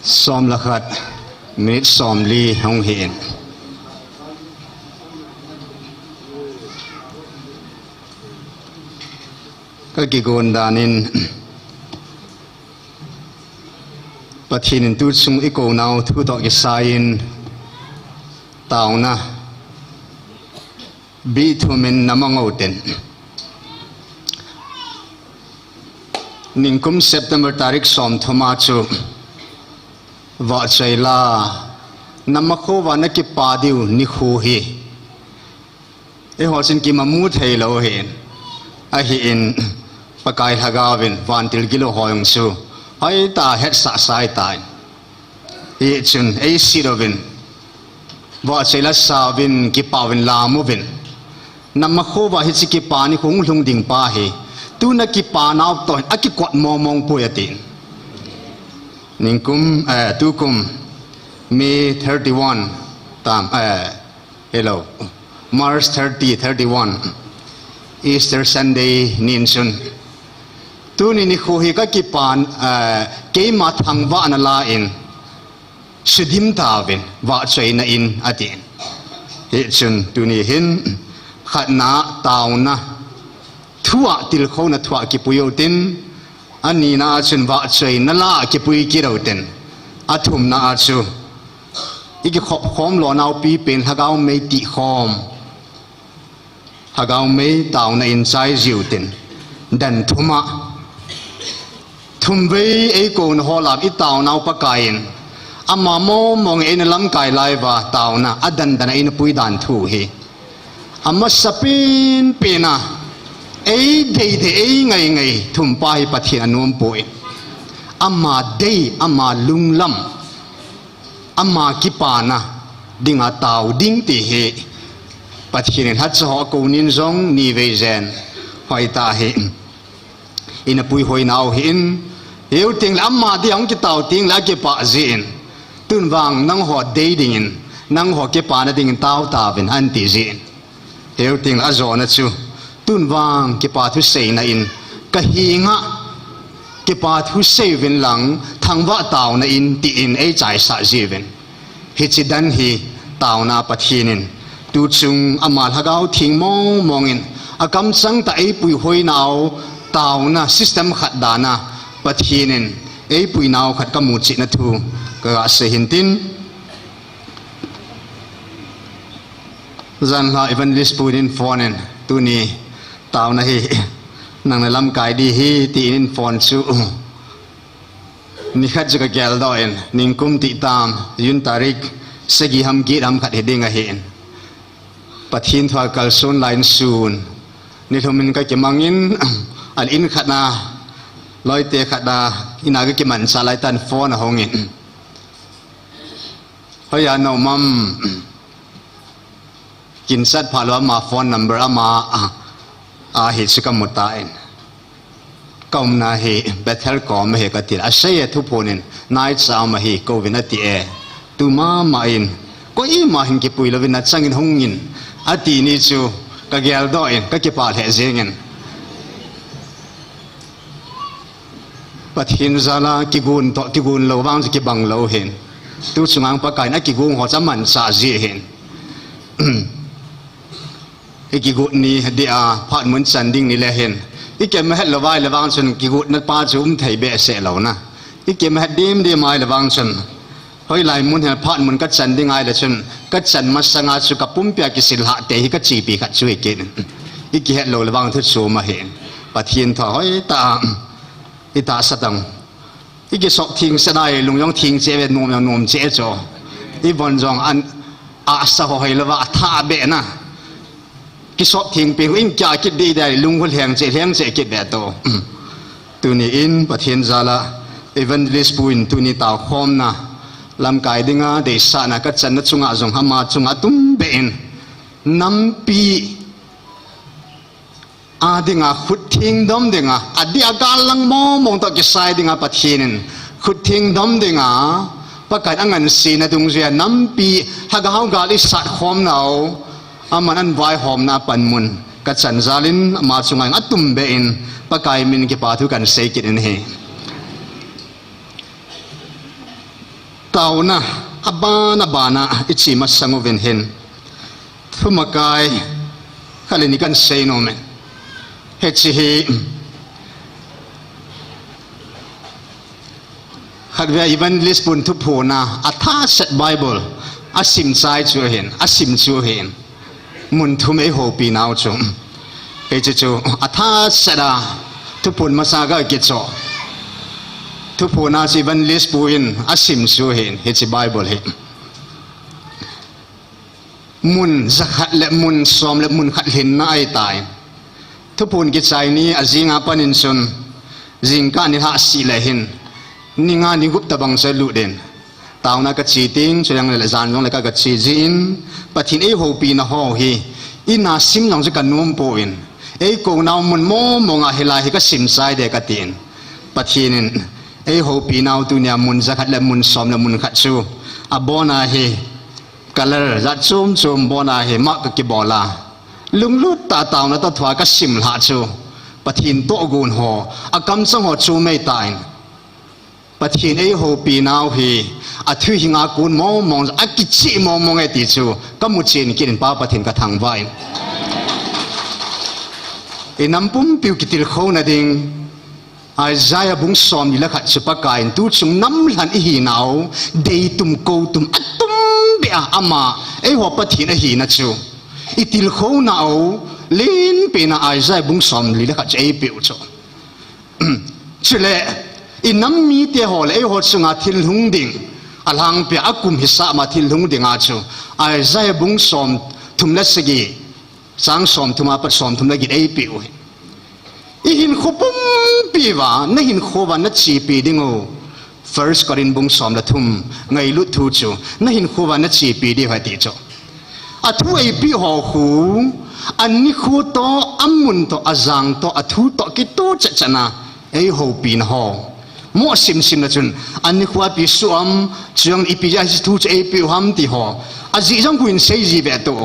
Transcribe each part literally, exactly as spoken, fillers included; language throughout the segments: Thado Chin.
Som le khat, minute som li hung hi in. Ka kigon dan in, Pathen in tu chung i kou nau thu toh kisai in, taona bih thum in na mang u tin. Ningkum September tarik som thum a chu vahchoi la, na makho uva na kipa diu nikho hi. Eiho chun kimamu thei lou hin. Ahin, Pakai Lhagao vin, vantil gilou ho jong chu hoitah a hetsah sai tai. Hichun, ei sit uvin, vahchoi la sa uvin, kipa uvin, lam uvin. Na makho uva hiche kipa nikho hung lhung ding pa hi, tu na kipa nau toh hin akikot mong mong poi atin. Ningkum, eh, tukum, May thirty-one, tam, eh, hello, March thirty, thirty-one, Easter Sunday nin chun, tuni nikho hi ka kipan, eh, keima thangvahna la in, sudim tauvin, vahchoina in, atin. Hichun, tuni hin, khatna, taona, thua, tilkhouna thua kipui u tin, anina a chun vahchoina la kipui kit u tin, athumna a chu, i kikhop khom lou nau pipen Lhagao mei tih khom. Lhagao mei taona in chai jiu tin, dan thum a. Thum vei ei kouna ho lam i taonau Pakai in, ama mong mong eina lamkai lai uva taona, adan dan a eina pui dan thu hi. Amasapen pen a, ei dei dei ei ngai ngai thum pa hi Pathen anom poi. Ama dei, ama lunglam, ama kipana dinga tao ding ti hi Pathen in lhacha ho akou nin jong ni vei jen hoitah a hi eina puihoi nau hin, hiu teng le ama dei hung kitao teng le akipah jin, tun vang nangho dei dingin, nangho kipana dingin tao tauvin ahin ti jin. Hiu teng le ajona chu, tun vang kipa thu seina in, ka henga kipa thu sei uvin lang, thangvah taona in tin ei chaisah jiuvin. Hiche dan hi taona Pathen in, tu chung ama Lhagao Theng mong mong in, akamchang tah a ei puihoi nau taona system khat dan a Pathen in ei pui nau khat ka mu cheh na thu ka ga sei hin tin. Janhi Evangelist pu in phone in, tuni taona hi nang na lamkai ding ahi tin phone chu. Nikhat chu ka geldoh in, ningkum ti tam, June tarik sagi ham get ham khat hi ding ahin. Pathen thu a kalson lai in sun. Nilhum in ka kimang in, an in khat na, loite khat na, in a ka kimanchah lai tan phone ahung in. Hoiya na um am? Kinchat phat lou ama phone number ama, a, ahi chu ka mu tan. Ka umna hi Bethel kom ahi ka ti. Asei e thuphon in, naicha um ahi, kouvin ati e. Tu mama in, koima hin kipui louvin nachang in hung in, ati ni chu ka geldoh in, ka kipah lheh jeng in. Pathen jal a kigon toh, kigon lou vang chu kibang lou hin. Tu chunga Pakai in akigon ho chu amanchah ji hin. I kigot ni dia phat mun chan ding ni le hin. I kimat het lou vai le vang chun kigotna pa chu um thei behseh lou na. I kimat het dim dim ai le vang chun. Hoilai mun hin phat mun ka chan ding ai le chun, ka chan masanga chu ka pumpi a kisil hah te hi ka chepi khat chu hi kit. I kihet lou le vang thu chu ma hin. Pathen thu hoitah a i tahsan tan. I kisop theng sena i lung jong theng cheh ve, nom jong nom cheh chu. I von jong an asa ho hoi lou va, atha be na. Kisop theng pen in kya kit dei dei, lung khu lheng cheh, lheng cheh kit be to. Tuni in Pathen jal a Evangelist pu in tuni taokhomna lamkai dinga deisahna ka channa chunga jong ama chunga tum be in nampi a dinga khut thengdom dinga, adih agal lang mong mong toh kisai dinga Pathen in khut thengdom dinga Pakai in angansena dungjuiya nampi lhagao gal isat khomnau, aman ahin vaihomna panmun kachan jalin ama chunga atum beh in Pakai min kipa thu kahin sei kit in ahi. Taona abana bana iche masang uvin hin, thumakai khat le ni kahin sei nom in. Hiche hi khatvei Evangelist pun thuphona athah set Bible asim chai chu ahin, asim chu ahin. Mun thum eihoupi nau chu. Hiche chu athah set a thuphon masa kakichoh. Thuphona chu Evangelist pu in asim chu ahin, hiche Bible hi. Mun jakhat le mun som le mun khat lhinna ahitai. Thuphon kichai ni ajing a panin chun, jingkah nilhah seh le hin, ni nga ni gup tabang chu lut in. Taona kache teng, chujongle jan jongle ka, kache jin, Pathen eihoupina ho hi, ina sim jong chu kanom pon, eikou nau mun mong mong a hilai hi kasim chai ding katin. Pathen in eihoupi nau tunia mun jakhat le mun som le mun khat chu, abona hi, color jat chom chom bona hi mark kakibol a. Lunglut tah a taona toh thua kasim lhah chu, Pathen tohgon ho, akamchang ho chu mei tan. Pathen eihoupi nau hi, athuhing a kon mong mong, akicheh mong mong e ti chu, kamu chen kit in Pa Pathen kathangvah in. Inam pumpiu kitilkhouna ding, Isaiah bung somli le khat chu Pakai in tuchung namlhan ihinau, deitum koutum atum beh a ama, eiho Pathen ahina chu, itilkhounau lenpen a Isaiah bung somli le khat chu eipeh u chu. Chule, inam mite ho le eiho chunga thil hung ding, alhangpia akum hisah ma thil hung dinga chu, Isaiah bung somthum le sagi, chang somthum apat somthum le get eipeh u hi. Ihinkho pumpi uva, nahinkho uva nachepi ding u. First Corinth bung som le thum, ngailut thu chu, nahinkho uva nachepi ding u ahi ti chu. Athu eipeh ho khu, anikho toh, amun toh, ajang toh, athu toh, kitoh chet chet na, eihoupina ho. Mo sim sim na chun, anikho a ipi soh ham, chujongle ipi jeh a hiche thu chu eipeh u ham ti ho. Ajeh jong khu hin sei ji ve to.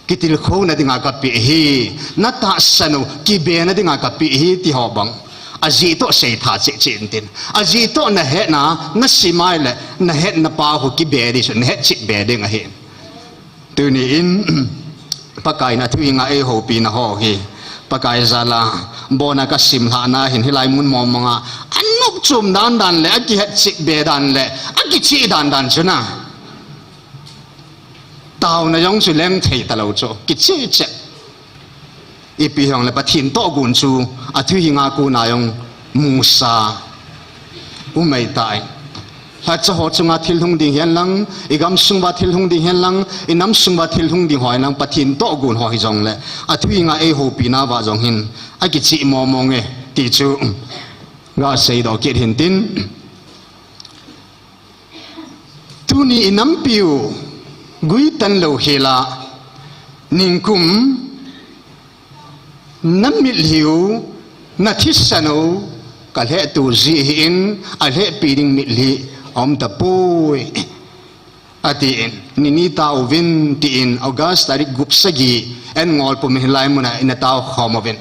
Kitilkhouna dinga kapeh ahi, natahsan u, kibena dinga kapeh ahi ti ho bang. Ajeh toh seitha cheh cheh intin. Ajeh toh nahetna, nasim a ahile, nahetna pa khu kibe ding chu, nahetchet be ding ahi. Tuni in, Pakai in athuhing a eihoupina ho hi, Pakai jal a, abona kasim lhahna hin hilai mun mong mong a, anop chom dan dan le, akihetchet be dan le, akicheh dan dan chu na. Taona jong chu leng thei talou chu, kicheh cheh. Ipi hijongle Pathen tohgon chu, athuhing a kon a jong musa um ahitai. Lhacha ho chunga thil hung ding hihen lang, igamsung uva thil hung ding hihen lang, inamsung uva thil hung ding ho hihen lang, Pathen tohgon ho hijongle, athuhing a eihoupina uva jong hin, akicheh mong mong e, ti chu, gasei doh kit hintin. Tuni inampiu, guitan lou hela, ningkum, namitlhiu, nathisan u, kalhehtoh jeh hin, alhehpi ding mitlhi aum tapoi, atin, nini taovin, tin, August tarik gup sagi, eingol pum in hilai muna ina tao khom uvin.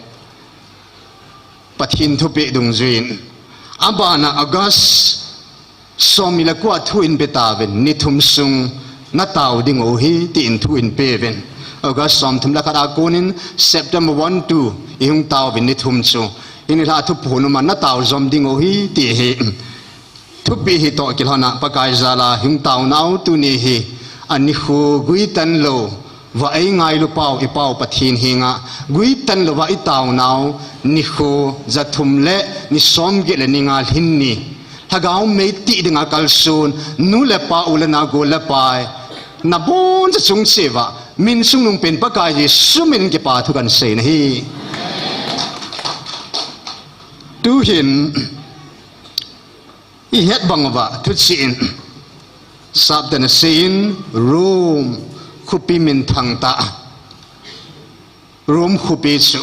Pathen thupeh dungjuiyin, abana August somni le ko a thu einpe tauvin, ni thum sung natao ding u ahi, tin thu einpeuvin. August somthum le khat a konin September one, two ihung taovin ni thum chu. Hinlah thuphon uma natao jom ding u ahi, ti hi. Thupeh hi toh kilhona Pakai jal a hung taonau tuni hi, anikho guitan lou va eingailu pau, ipau Pathen henga, guitan louva itaonau, nikho, ja thum le ni somget le ni nga lhin ni. Lhagao mei tih dinga kalson, nu le pa, u le nao, gol le pai, nabonchauva chungcheuva, min chungnungpen Pakai Jesu min kipa thu kahin sei nahi. Tuhin, ihet bang uva, thuchih in, saptah in aseiyin, Rome khopi minthang tah, Rome khopi chu,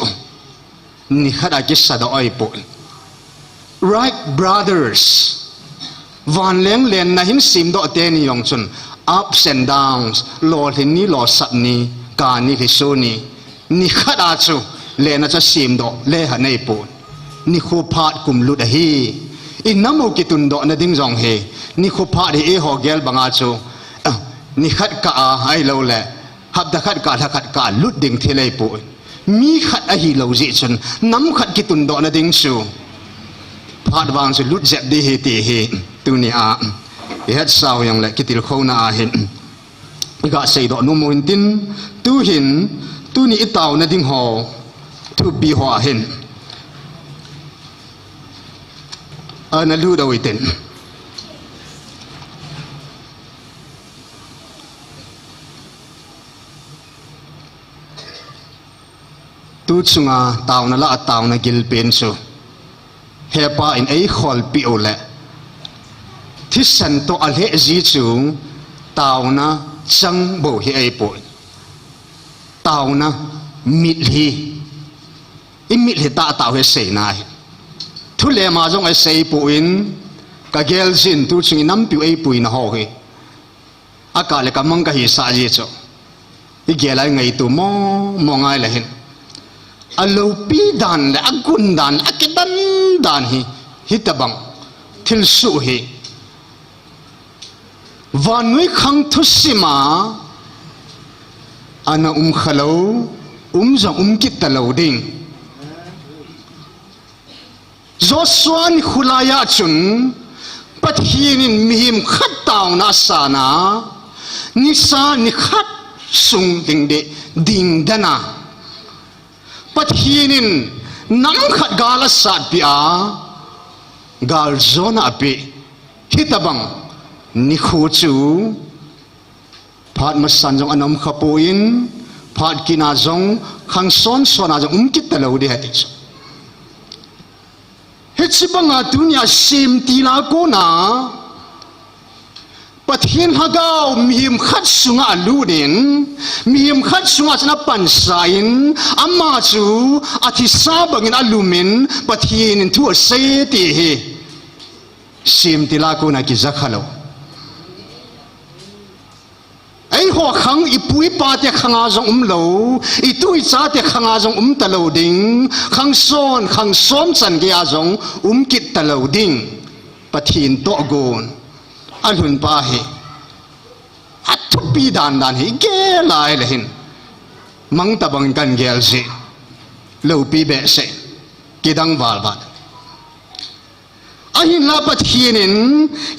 Nikhat a kisadoh ahipoi. Right, brothers. Vanleng lenna hin semdoh teni jong chun ups and downs, lolhin ni, losap ni, kani, lhiso ni. Nikhat a chu lenna chu semdoh le hat ahipoi. Nikho phat kum lut ahi. Inam u kitundohna ding jong hi nikho phat hi eiho gel banga chu, ah, nikhat kah a ahilouleh hapta khat kah, lha khat kah lut ding thil ahipoi. Mi khat ahilou jeh chun nam khat kitundohna ding chu phat vang chu lut jep ding ahi ti hi tuni a ihetsau jongleh kitilkhouna ahin iga seidoh nom u hintin, tuhin, tuni itaona ding ho, thupi ho ahin ana lut u hitin. Tu chunga taona lah a taona gilpen chu hepa in eikholpeh uleh thisan toh alheh ji chu taona chang bou hi ahipoi. Taona mitlhi, imitlhi tahtah u hi seina ahi. Thulem a jong aseipoi, kagel jin tu chung inampiu eipuina ho hi akah le kamang kahisah ji chu igel a ingaito mong mong ngai le hin, aloupi dan le agun dan le akidan dan hi, hitobang thilsoh hi vannoi khang thusim a ana um khalou, um jong um kit talou ding. Joshua nikho laiya chun Pathen in mihem khat taona asana, nisa nikhat sung ding ding, ding dana Pathen in nam khat gal asatpeh a, galjona apeh. Hitobang nikho chu phat masan jong ana um khapoi, phat kit na jong khang son son a jong um kit talou ding ahi ti chu. Hiche banga tunia semtil a kona Pathen Lhagao mihem khat sunga alut in, mihem khat sunga chun apansa in, ama chu athisa bangin alum in, Pathen in thu asei ti hi semtil a kona kija khalou. Eiho khang, ipu ipate khanga jong umlou, itu ichate khanga jong um talou ding, khang son khang som chan geiya jong um kit talou ding, Pathen tohgon alhunpa hi athupi dan dan hi igel a ahile hin mang tobang in kagel jeh, loupi behseh, kidang val val. Ahinla Pathen in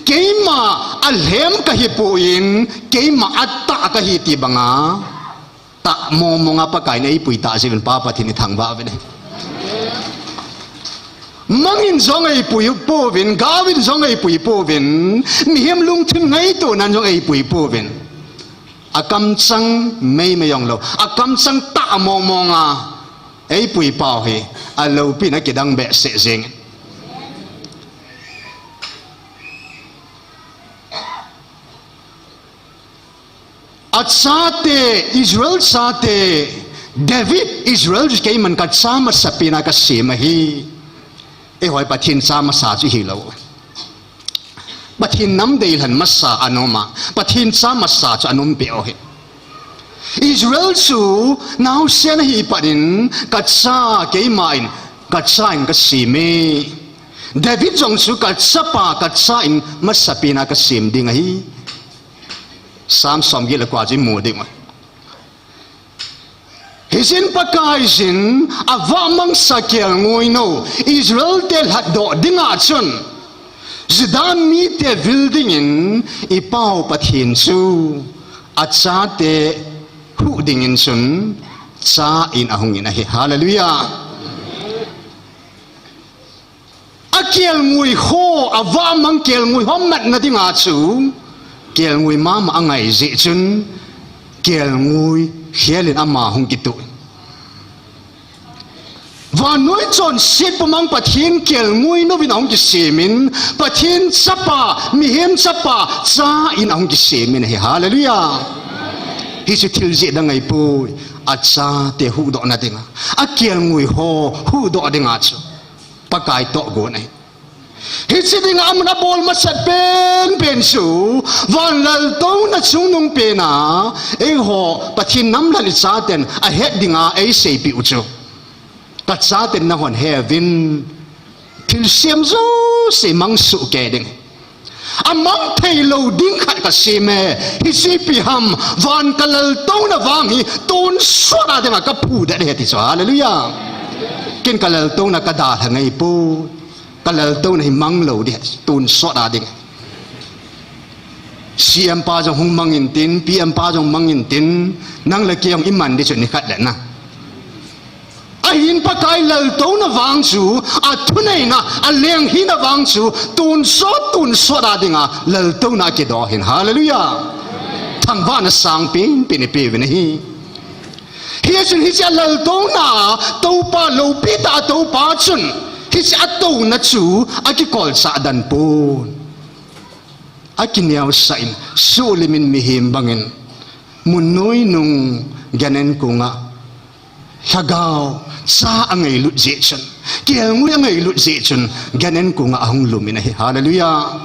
keima alhem kahipoi, keima atah kahi ti banga tah mong monga Pakai in eipui tah jeh uvin Pa Pathen ithangvah uvin ahi. Mang in jong eipui pouvin, gao in jong eipui pouvin, mihem lungthim ngaito nan jong eipui pouvin, akamchang meimei jonglou, akamchang tah mong monga eipui pau hi aloupina kidang behseh jeng. Achate, Israel chate, David, Israel chu keiman kacha masapen a kasem ahi. Eiho hi Pathen cha masa chu hilou. Pathen nam deilhen masa ana um a, Pathen cha masa chu ana umpeh u ahi. Israel chu naosen ahi phat in kacha, keima in kacha in kasem e. David jong chu kachapa, kacha in masapen a kasem ding ahi. Sam somget le ko a chu imu ding u ahi. Hijeh in Pakaiyin avahmangsa kelngoi nou Israel te lhatdoh dinga chun Juda mite vil dingin ipau Pathen chu achate huh dingin chun cha in ahungin ahi. Hallelujah. Akelngoi ho, avahmang kelngoi ho matna dinga chu kelngoi mama angai jeh chun kelngoi khel in ama hung kitoh. Vannoi chonset pumang Pathen kelngoi nouvin ahung kisemin, Pathen chapa, mihem chapa cha in ahung kisemin ahi. Hallelujah. Hichu thil jeh dang ahipoi. achate huhdoh nadinga, akelngoi ho huhdoh dinga chu Pakai toh gon ahi. Hiche dinga amun abol masat penpen chu, van laltouna chungnung pena, eiho Pathen nam lal ichaten ahet dinga eiseipeh u chu, kachaten nahon heuvin, thilsem jouse mang sohkei ding, amang theilou ding khat kasem e. Hiche ipi ham, van kalaltouna vang hi tonsot a dinga kaphudet ahi ti chu. Hallelujah. Ken kalaltouna kadalha ngai poi. Kalaltouna hi manglou ding, tonsot a ding. CM pa jong hung mang intin, PM pa jong mang intin, nang le kei jong iman ding chu nikhat le na. Ahin Pakai laltouna vang chu, athuneina, alenghina vang chu, tonsot, tonsot a dinga laltouna akidoh hin. Hallelujah. Thangvahna sangpen pen ipeuvin ahi. Hichun hiche alaltouna, toupa loupitah a toupa chun, hiche atouna chu akikolchah dan pon, akineosah in, suhlimin mihem bangin, munnoi nung, gan-an konga, lhagao cha angailut jeh chun, kelngoi angailut jeh chun, gan-an konga ahung lumin ahi. Hallelujah.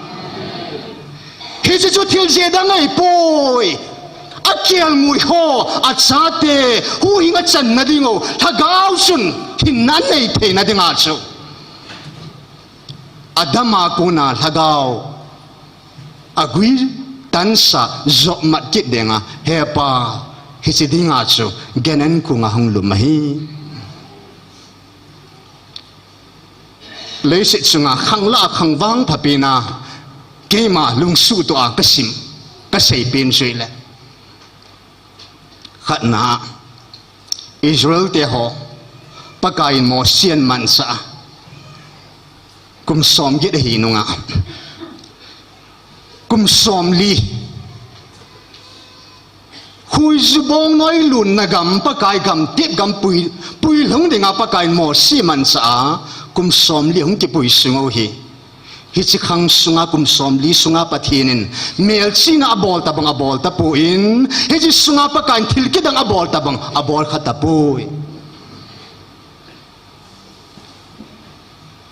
Hiche chu thil jeh dang ahipoi. Akelngoi ho, achate huhhing achanna ding u, lhagao chun hinna anei theina dinga chu, Adam a kona lhagao agui tansah jopmat kit dinga, hepa, hiche dinga chu gan-an konga hung lum ahi. Leiset chunga khanglah a khang vangpha pena keima lungsuhtoh a kasim, kaseipen chu ahile, khatna, Israel teho, Pakaiyin Mosi ahin mansah a, kum somget ahi nunga, kum somli, khuiju bongnoi lutna gam, Pakai gamtep gam pui, puilhung dinga Pakaiyin Mosi mansah a, kum somli hung kipui sung u hi, hiche khang sunga kum somli sunga Pathen in melchihna abol tobang abol tapon, hiche sunga Pakaiyin thil kidang abol tobang abol kha tapoi.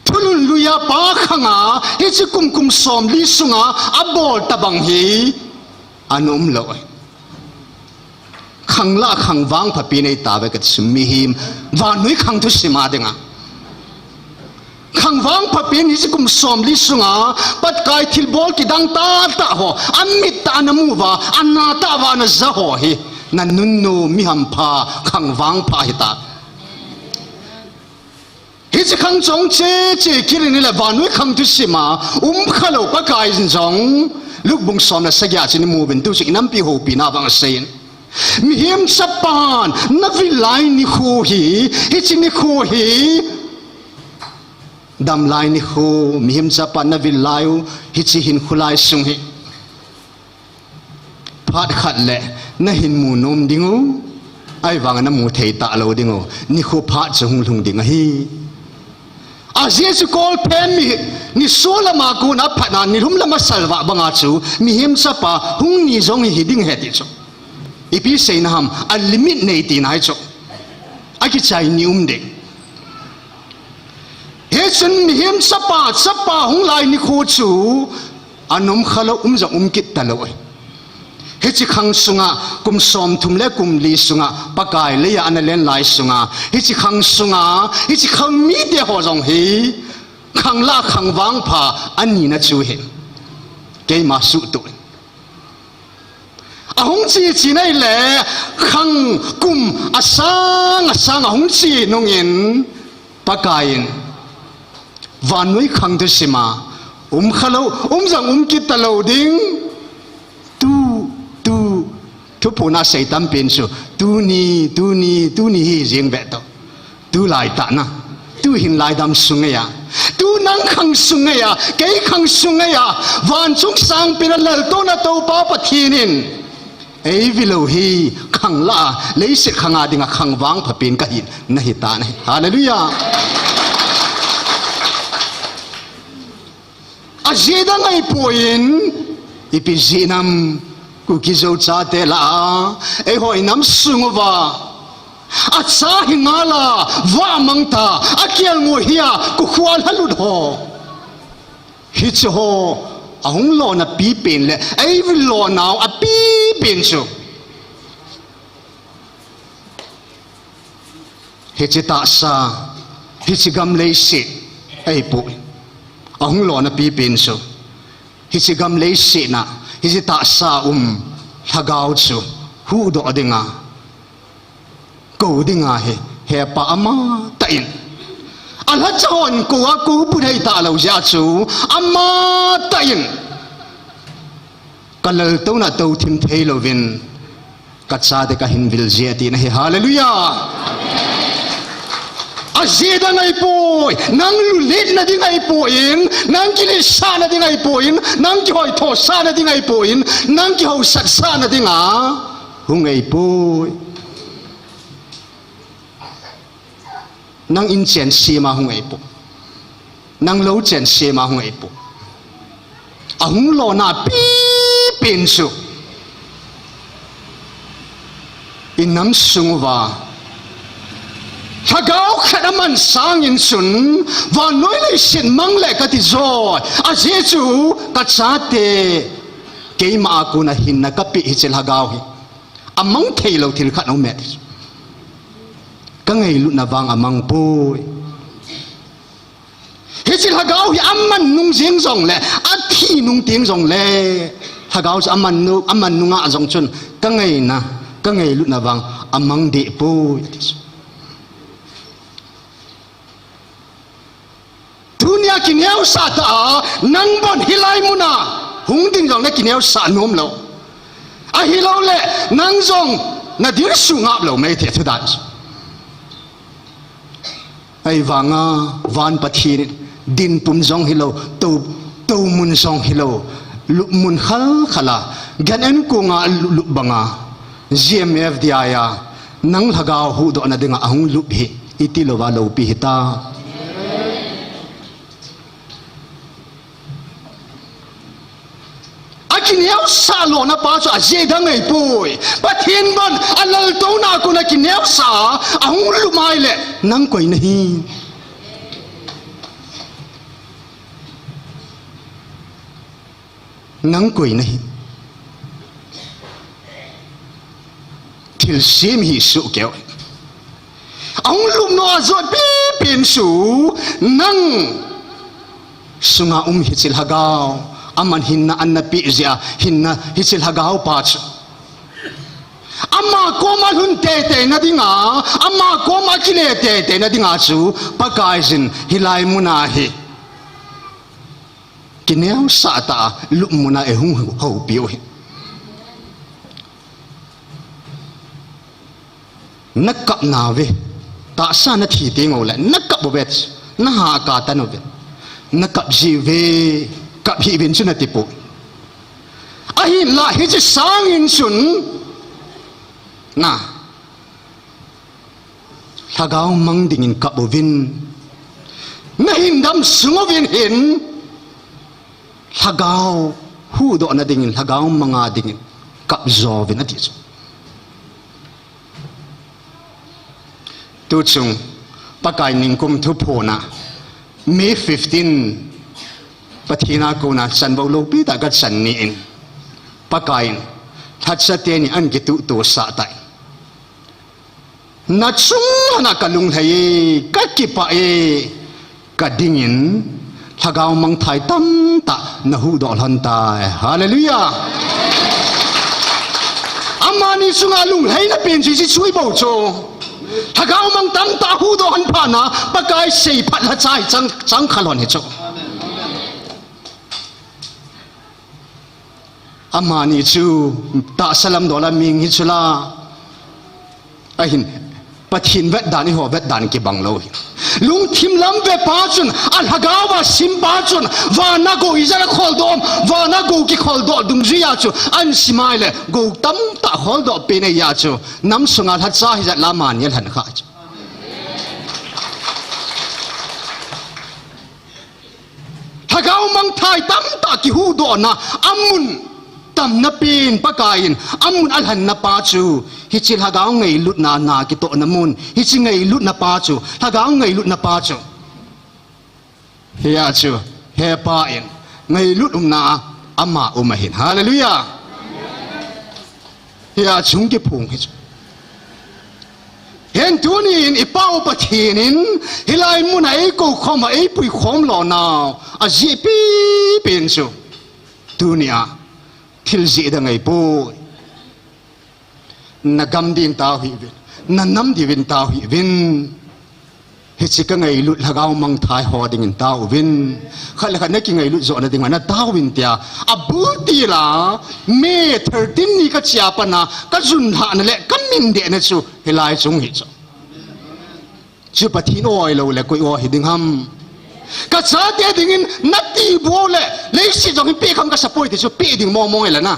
Thulhun luiya pa khanga hiche kum, kum somli sunga abol tobang hi ana umlou. Khanglah khang vangpha pen eita uve kati chu, mihem vannoi khang thusim a dinga. Khang vangpha pen hiche kum somli sunga Pakai thilbol kidang tahtah ho, amit tah a namu uva, ana tah uva naja ho hi, nanunnom mihampha khang vangpha hita. Hiche khang chong cheche kit in ahile vannoi khang thusim a umkhalou Pakaiyin jong, Luke bung som le sagi a chun imuvin, tuchung inampi houpina vang aseiyin, mihem chapan navil lai nikho hi, hiche nikho hi, damlai nikho, mihem chapan navil lai u, hiche hinkho lai sung hi, phat khat le nahin mu nom ding u, ahivanga namu thei talou ding u, nikho phat chu hung lhung ding ahi. Ajeh chu kolphe mi, niso lama kona phatna nilhum lama salvah banga chu mihem chapa hung ni jong hi ding ahi ti chu. Ipi seina ham, a limit nei tina ahi chu. Akichai ni um ding. Hichun mihem chapa, chapa hung lai nikho chu ana umkhalou, um jong um kit talou. Hiche khang sunga kum somthum le kum li sunga Pakai leiya ana len lai sunga, hiche khang sunga hiche khang mite ho jong hi khanglah khang vangpha anina chu hi keima suhtuh in. Ahung che che in ahile, khang kum asang asang ahung che nungin, Pakaiyin vannoi khang thusim a umkhalou, um jong um kit talou ding. Tu, tu, thuphon a sei tampen chu, tuni, tuni, tuni hi jeng ve toh. Tulai tah na, tuhin laidam sung ngeiya, tu nang khang sung ngeiya, kei khang sung ngeiya, van chung sangpen a laltouna Toupa Pathen in eivilou hi khanglah a, leiset khanga dinga khang vangpha pen kahi, nahi tan ahi. Hallelujah. Ajeh dang ahipoi, ipi jeh ham, Kuki Zo chate lah a, eiho inam sung uva Acha hi ngal a, vah mang ta, akelngoi hi a, kokhua lha lut ho. Hiche ho, ahung lona pipen le, eivil lonau apipen chu. Hiche tahsa, hiche gam leiset, ahipoi. Ahung lona pipen chu. Hiche gam leiset na, hiche tahsa um, lhagao chu, huhdoh dinga. Kou dinga hi, hepa amatah in. Alhacha hon kou a kou put hei talou jeh a chu, amatah in. Ka laltouna tou thim thei louvin, ka chate ka hin vil jeh a tina hi. Hallelujah. Ajeh dang ahipoi, nang lulhitna ding ahipoi, nang kiletsahna ding ahipoi, nang kihoithosahna ding ahipoi, nang kihosatsahna dinga hung ahipoi. Nang in chen sema hung ahipoi. Nang lou chen sema hung ahipoi. Ahung lona pipen chu. Inam sung uva. Lhagao khat aman sangin chun. Vannoi leiset mang le kati joi. Ajeh chu ka chate. Keima a kona hinna kapeh hiche lhagao hi. Amang thei lou thil khat aume. Ka ngailutna vang amang poi. Hiche lhagao hi aman nung jeng jongle, athi nung teng jongle, lhagao chu aman nu-, aman nunga jong chun, ka ngaina, ka ngailutna vang amang deh poi. Tunia kineosah ta a, nang bon hilai muna hung ding jongle kineosah nom lou. Ahilouleh, nang jong nadilsu ngap lou mai thei thudan. Ahivanga, van Pathen in, dinpum jong hilou, tou, toumun jong hilou, lupmun khalkhal a, gan-an konga lup, lup banga, G M F D I a, nang lhagao huhdohna dinga ahung lup hi, iti louva loupi hita. Akineosah lona pa chu ajeh dang ahipoi. Pathen bon alaltouna a kona kineosah a, ahung lup mai le, nang koi nahi. Nang koi nahi. Thilsem hi suh keu. Ahung lupna a jotpi pen chu nang sunga um hiche lhagao. Aman hinna ana pe jeh a hinna hiche lhagao pa chu. Ama koma lhun teitei na dinga, ama koma kile teitei na dinga chu Pakaiyin hilai muna hi. Kineosah tah a lupmuna eihung houpi u hi. Na kap nauve, tahsa na thi teng uleh, na kap uve, na hahkatan uve, na kap jiuve, kap hih uvin chu nati poi. Ahinlah hiche sangin chun, na, lhagao mang dingin kap uvin. Na hindam sung uvin hin. Lhagao huhdohna dingin, lhagao manga dingin. Kap jo uvin ati chu. Tuchung, Pakai ningkum thuphona. May fifteen. Pathen a kona chanvo loupi tah kachan ni in. Pakaiyin. Lhacha teni an kituh tusah tai. Na chunga kalunglhai e, kakipah e, kadingin, lhagao mangthai tamtah nahuhdoh lhon tai. Hallelujah. Amani chunga lunglhaina pen chu hiche chu ahibou chu. Lhagao mang tamtah huhdoh lhon phat na, Pakai seiphat lhacha hi chang, chang khalhon hi chu. Amani chu tahsa lam dola ming hi chula. Ahin, Pathen vetdan eiho vetdan kibang lou hi. Lungthim lam ve pa chun, alhagao va sim pa chun, vana gou ijat a kholdoh, vana gou kikholdoh dungjuia chu, an simai le, gou tamtah kholdoh pen ahi a chu, nam sunga lhacha hijat la mani alhan kha chu. Lhagao mangthai tamtah kihuhdohna amun. Damna pen Pakai in amun alhanna pa chu, hiche lhagao ngailutna, na kitohna mun, hiche ngailutna pa chu, lhagao ngailutna pa chu. Hia chu, hepa in ngailut umna ama um ahin. Hallelujah. Hia chung kiphong hi chu. Hin tuni in i Pa u Pathen in hilai muna eikou khom a eipui khom lo nau ajeh pipen chu, tunia thil jeh dang ahipoi. Na gam din tao hih uvin, na nam din tao hih uvin. Hiche ka ngailut lhagao mangthai ho dingin tao uvin. Khat le khat na kingailut johna dinga na tao uvin tia abul til a, May thirteen ni ka chia pana ka jun lhahna le ka min dehna chu hilai chung hi chu. Chu Pathen oi lou le koi oi hi ding ham? Ka chate dingin na ti bou le, leiset jong hi peh kham ka sapoi ti chu, peh ding mong mong e la na.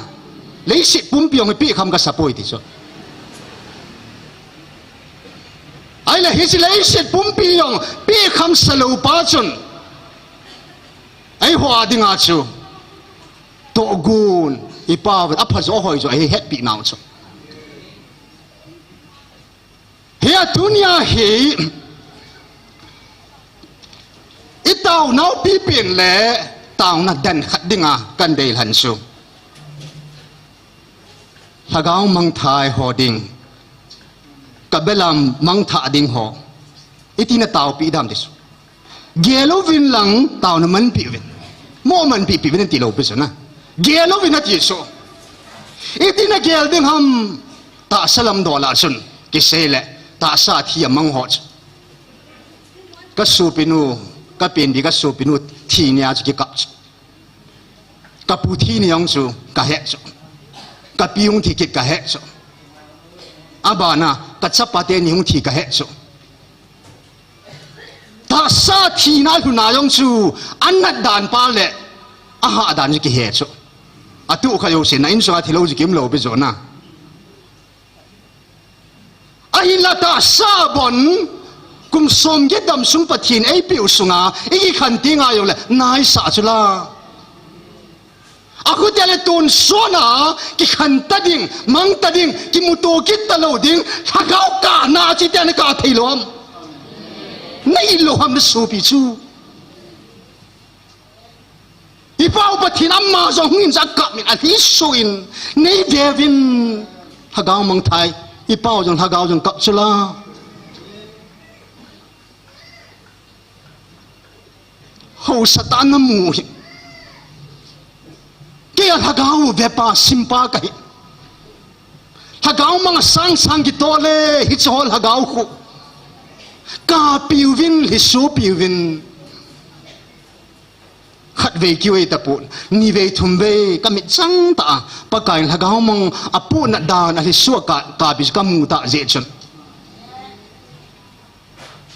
Leiset pumpi jong hi peh kham ka sapoi ti chu. Ahile hiche leiset pumpi jong peh kham sa lou pa chun, eiho a dinga chu tohgon, i Pa u apha jo hoi jo ahi hetpi nau chu. Hia tunia hi i taonau pipen le taona den khat dinga kan deilhen chu, lhagao mangthai ho ding, ka belam mangthah ding ho, iti na taopi dam ti chu. Gel uvin lang taona manpi uvin. Mo manpi pi uvin ti lou pi chu na. Gel uvin ati chu. Iti na gel ding ham? Tahsa lam dol a chun kisei le tahsa thi amang ho chu. Ka sopinu, ka penbi ka sopinu thi nia chu kikap chu. Ka pu thi ni jong chu ka he chu. Ka pi hung thi kit ka he chu. Abana ka chapa teni hung thi ka he chu. Tahsa thina lhuna jong chu anat dan pa le ahah dan chu kihe chu. Atu kha jouse na insunga thilou chu kimlou pi jo na. Ahinla tahsa bon kum som get damsung Pathen eipeu sunga ikikhen teng a jongle naisah chu la. Akhutia le tonsot a kikhen ta ding, mang ta ding, kimuto kit talou ding, lhagao kahna chu tia na kah thei lou ham? Na it lou ham na sopi chu? I Pa u Pathen ama jong hung in ja kap in alhi so in nei ve uvin, lhagao mangthai, i Pa u jong lhagao jong kap chu la. Haosa tah na mu hi. Kei a lhagao vepa simpa kahi. Lhagao mang asang sang kitoh le hiche ho lhagao khu kapiuvin, lhisopiuvin. Khatvei kiu ei tapon, nivei thumvei kamit chang tah a Pakai in lhagao mang apohnat dan alhiso a ka, kapi chu kamu tah jeh chun.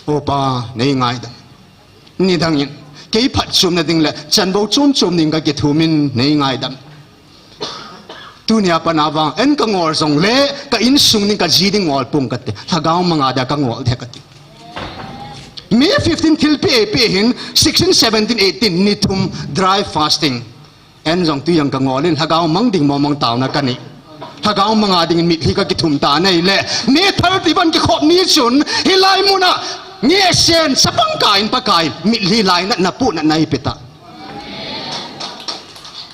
O Pa, nei ngaidam. Nidang in kei phatchomna ding le chanvo chom chom ding kakithum in nei ngaidam. Tunia pana vang en kangol jongle ka insung ding kaji ding ngol pong kate. Lhagao manga dia kangol de kati. May fifteen thilpeh eipeh hin, sixteen, seventeen, eighteen ni thum dry fasting. En jong tui jong kangol in lhagao mang ding mong mong taona kanei. Lhagao manga dingin mitlhi kakithum ta nei le, May thirty-one kikhop ni chun hilai muna ngehsen chapang kah in Pakai mitlhi lainatna pohnatna eipe ta.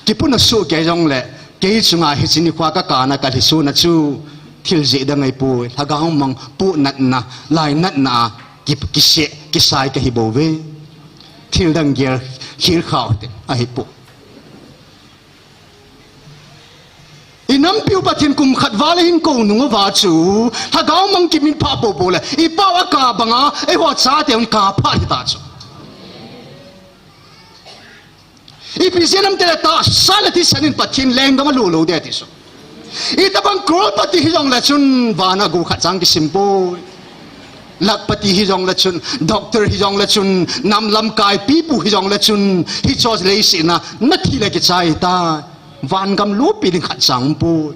Kipuna soh kei jongle kei chunga hiche nikhoa kakana kalhisona chu thil jeh dang ahipoi, lhagao mang pohnatna, lainatna a ki, kiseh kisai kahi bouve. Thil dang gel khel khao te ahipoi. I nampiu Pathen kum khat val ahin kou nung uva chu lhagao mang kimin phah poupou le i pau akah banga eiho chateuvin kah phah hita chu. Ipi jeh ham itile tahsa le thisan in Pathen lenggam alo lou ding ti chu. Itobang crorepati hijongle chun vana gou khat chang kisim poi. Lakhpati hijongle chun, doctor hijongle chun, nam lamkai pipu hijongle chun, hicheho leiset a nathi le kichai tai. Vangam lopi ding khat chang umpoi.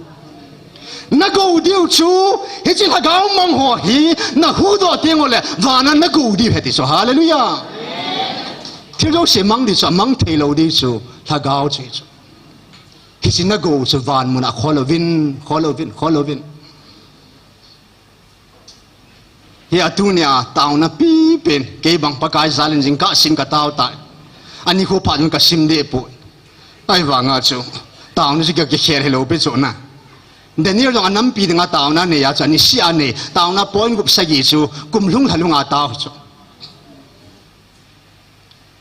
Nagou diu chu, hiche lhagao mang ho hi nahuhdoh tengule vana nagou diu ahi ti chu. Hallelujah. Thil jouse mang ding chu, amang theilou ding chu lhagao chu hi chu. Hiche nagou chu van mun a khol uvin, khol uvin, khol uvin. Hia tunia taona pipen, kei bang Pakai jal in jingkah sin katao tai. Anikho phat in kasim deh poi. Ahivanga chu, taona chu ka kikhel hilou pi chu na. Daniel jong anampi dinga taona anei a chu, aniseh a anei, taona point gup sagi chu, kum lhung lha lunga tao chu.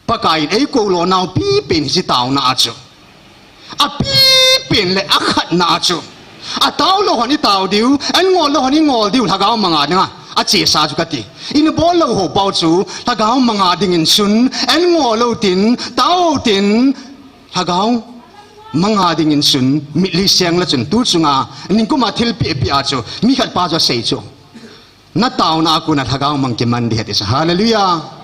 Pakai in eikou lonau pipen hiche taona a chu. Apipen le akhatna a chu. Ataolou hon itao diu, an ngollou hon ingol diu, lhagao manga dinga achesa chu kati. Ina bollou ho pau chu, lhagao manga dingin chun, an ngollou tin, tao tin, lhagao manga dingin chun, mitlhi seng le chun, tu chunga, ningkuma thilpeh peh a chu, mi khat pa chu asei chu. Nataona a kona lhagao mang kiman ding ahi ti chu. Hallelujah.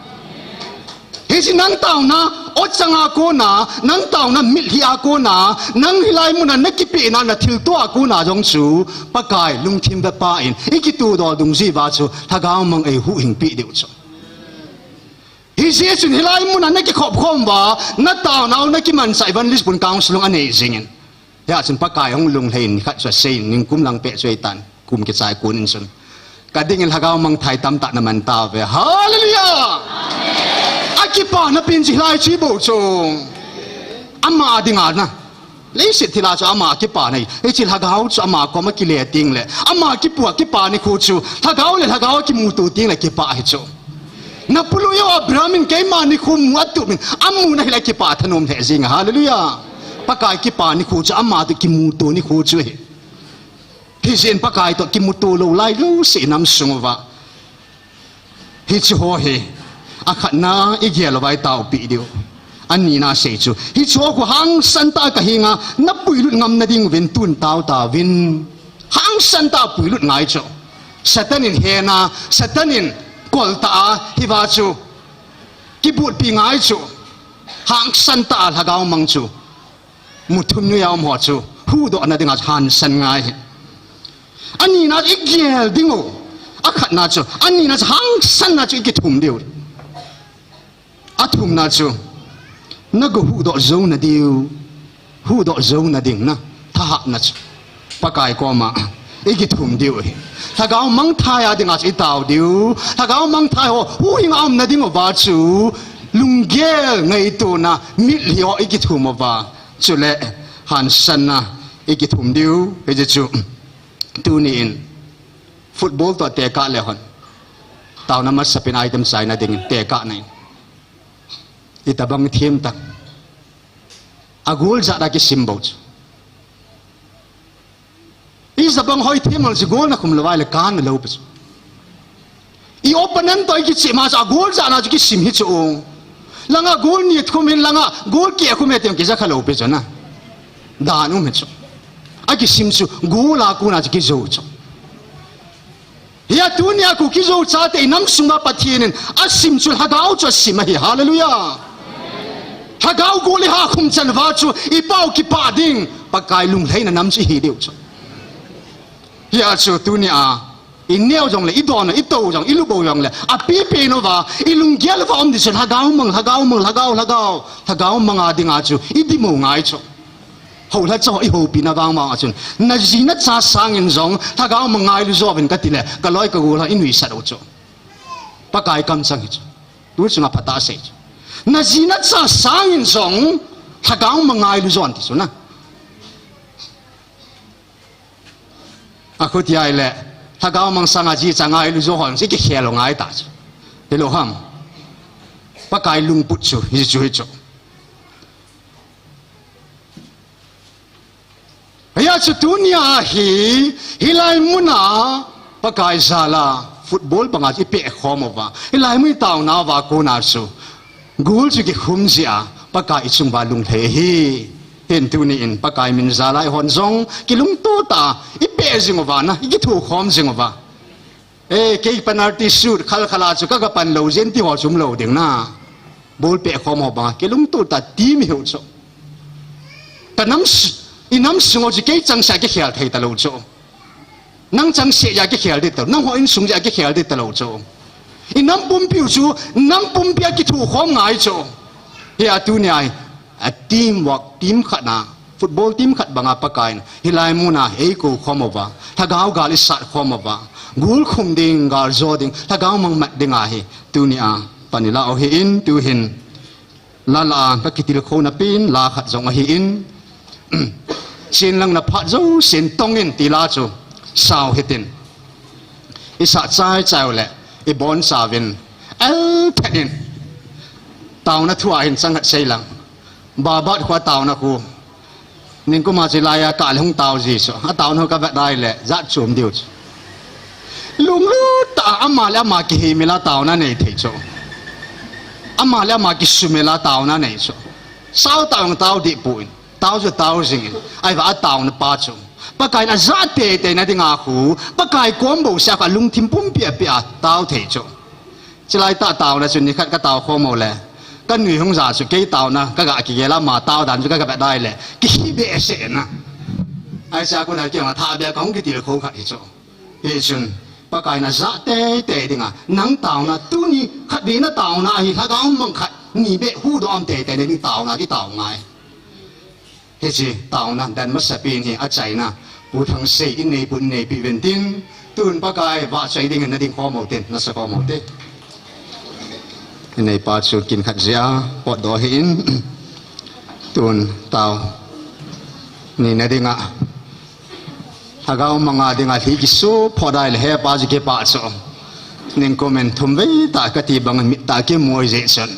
Hiche nang taona, o changa kona, nang taona mitlhi a kona, nang hilai muna nakipehna nathilto a kona jong chu, Pakai lungthim vepa in, ikitoh doh dungjui uva chu, lhagao mang eihuhhing peh diu chu. Hijeh chun hilai muna nakikhop khom uva, nataonau nakimanchah evangelist pun council hung anei jingin. Hia chun Pakai hung lunglhai in nikhat chu asei in, ningkum lang peh chu ahitan, kum kichai kon in chun. Kadingin lhagao mangthai tamtah naman tauve. Hallelujah! Akipana pen chu hilai chu bou chu. Ama dinga na. Leiset thila chu ama kipana hi. Hiche lhagao chu ama koma kile tengle, ama kipu a kipa nikho chu, lhagao le lhagao kimuto tengle kipa hi chu. Napului u Abraham in keima nikho mu atup in, amuna hile kipa thanom lheh jeng. Hallelujah. Pakai kipa nikho chu ama toh kimuto nikho chu ahi. Hijeh in Pakai toh kimuto lou lai jouse inam sung uva. Hiche ho hi, akhatna igel uva itaopeh diu. Anina asei chu, hiche ho khu hangsan tah a kahenga, napuilut ngamna ding uvin tun tao tauvin. Hangsan tah a puilut ngai chu. Satan in hena, Satan in koltah a, hiva chu. Kibutpi ngai chu. Hangsan tah a lhagao mang chu. Muthim noiya um ho chu. Huhdohna dinga chu hangsan ngai hi. Anina chu igel dingu. Akhatna chu. Anina chu hangsanna chu ikithum diu. Athumna chu. Nagou huhdoh jouna diu. Huhdoh jouna ding na. Thahatna chu. Pakai koma. Ikithum diu hi. Lhagao mangthai a dinga chu itao diu. Lhagao mangthai ho. Huhhing a umna dinguva chu. Lunggel ngaitona. Mitlhi ho ikithum uva. Chule. Hangsanna. Ikithum diu. Hiche chu. Tuni in. Football toh tekah le hon. Taona masapen item chaina dingin tekahna in. Itobang them tan. A goal jat a kisim bou chu. Ijabang hoi them hon chu goal nakhum lou vai le kan nalou pi chu. I opponent toh ikichep ma chu a goal jat na chu kisim hi chu. Langa goal ni khum in langa goal keh khum e ti jong kija khalou pi chu na. Dan um hi chu. Akisim chu goal a kona chu kijou chu. Hia tunia Kuki Zo chate inam sunga Pathen in asim chu lhagao chu asim ahi. Hallelujah. Lhagao goal iha khum chan uva chu ipau kipah ding Pakai lunglhaina nam chu ihi diu chu. Hia chu tunia ineo jongle, idon, itou jong, ilubou jongle, apipen uva, ilunggel uva um ding chu lhagao mang, lhagao mang, lhagao, lhagao, lhagao manga dinga chu idimou ngai chu. Houlhacha ho ihoupina vangvang a chun, naji nacha sangin jong lhagao mang ngailu jouvin katile, kaloi kagol ho inuisat u chu. Pakai kamchang hi chu. Tu chunga phatah sei chu. Naji nacha sangin jong lhagao mang ngailu jon ti chu na. Akhuti ahile, lhagao mang sanga jicha ngailu jo hon chu ikikhel u ngai ta chu. Hilou ham. Pakai lungput chu hichu hichu. Hia chu tunia hi, hilai muna Pakai jala football banga ipeh khom uva, hilai mun taona uva kona chu goal chu kikhum jeh a Pakai ichung uva lunglhai ahi. Hin tuni in Pakai min jala eihon jong kilungto tah a ipeh jing uva na, ikithokhom jing uva. E, kei penalty shoot khalkhal a chu kaga pan lou jeh in ti ho chu umlou ding na. Ball peh khom ho banga kilungto tah a team ihiu chu. Kanam, inam sung u chu kei changseh a kikhel thei talou chu. Nang changseh a kikhel ding talou, nangho insung jeh a kikhel ding talou chu. Inam pumpiu chu, nam pumpi a kithokhom ngai chu. Hia tunia hi, a team work, team khatna, football team khat banga Pakaiyin hilai muna eikou khom uva, lhagao gal isat khom uva, gulkhum ding, galjo ding, lhagao mang mat ding ahi, tunia pan ilah u ahin, tuhin la la a kakitilkhouna pen la khat jong ahin, chenlang na phat jousen tongin ti la chu sao hitin. Isah chai chai uleh ibonchauvin, el phet in, taona thu a hin chang khat seilang. Babat khoa taona khu, ningkum a chu laiya kah le hung tao ji chu, ataona khu kavet dai le jat chom diu chu. Lunglut tah a ama le ama kihimil a taona nei thei chu, ama le ama kisumil a taona nei chu, sao tah jong tao dih poi, tao chu tao jingin, ahivang a taona pa chu Pakaiyin ajah teitei na dinga khu, Pakai kom bouseh a khu alungthim pumpi a pia tao thei chu. Chulai tah taona chu nikhat katao khom u le, kanui hung ja chu kei taona kaga kigel a, ama tao dan chu kaga vet dai le kihi behseh na. Ahi cha kuna kei ma tha beh kahung kitilkhou khat hi chu. Hichun Pakaiyin ajah teitei dinga, nang taona tuni khatvei na taona hi lhagao mang khat ni beh huhdoh teitei na ding taona kitao ngai. Hiche taona dan masapen hi achaina Pu Thangsei in neipu in neipi uvin tin, tun Pakai vahchoi dingin nading khom u tin, nasa khom u te. Inneipa chu kin khat jeh a potdoh ahin, tun tao nina dinga, lhagao manga dinga lhi kisuh phot dai le hepa chu kipah chu, ningkum in thumvei tah kati bang mit tah kimu jeh chun,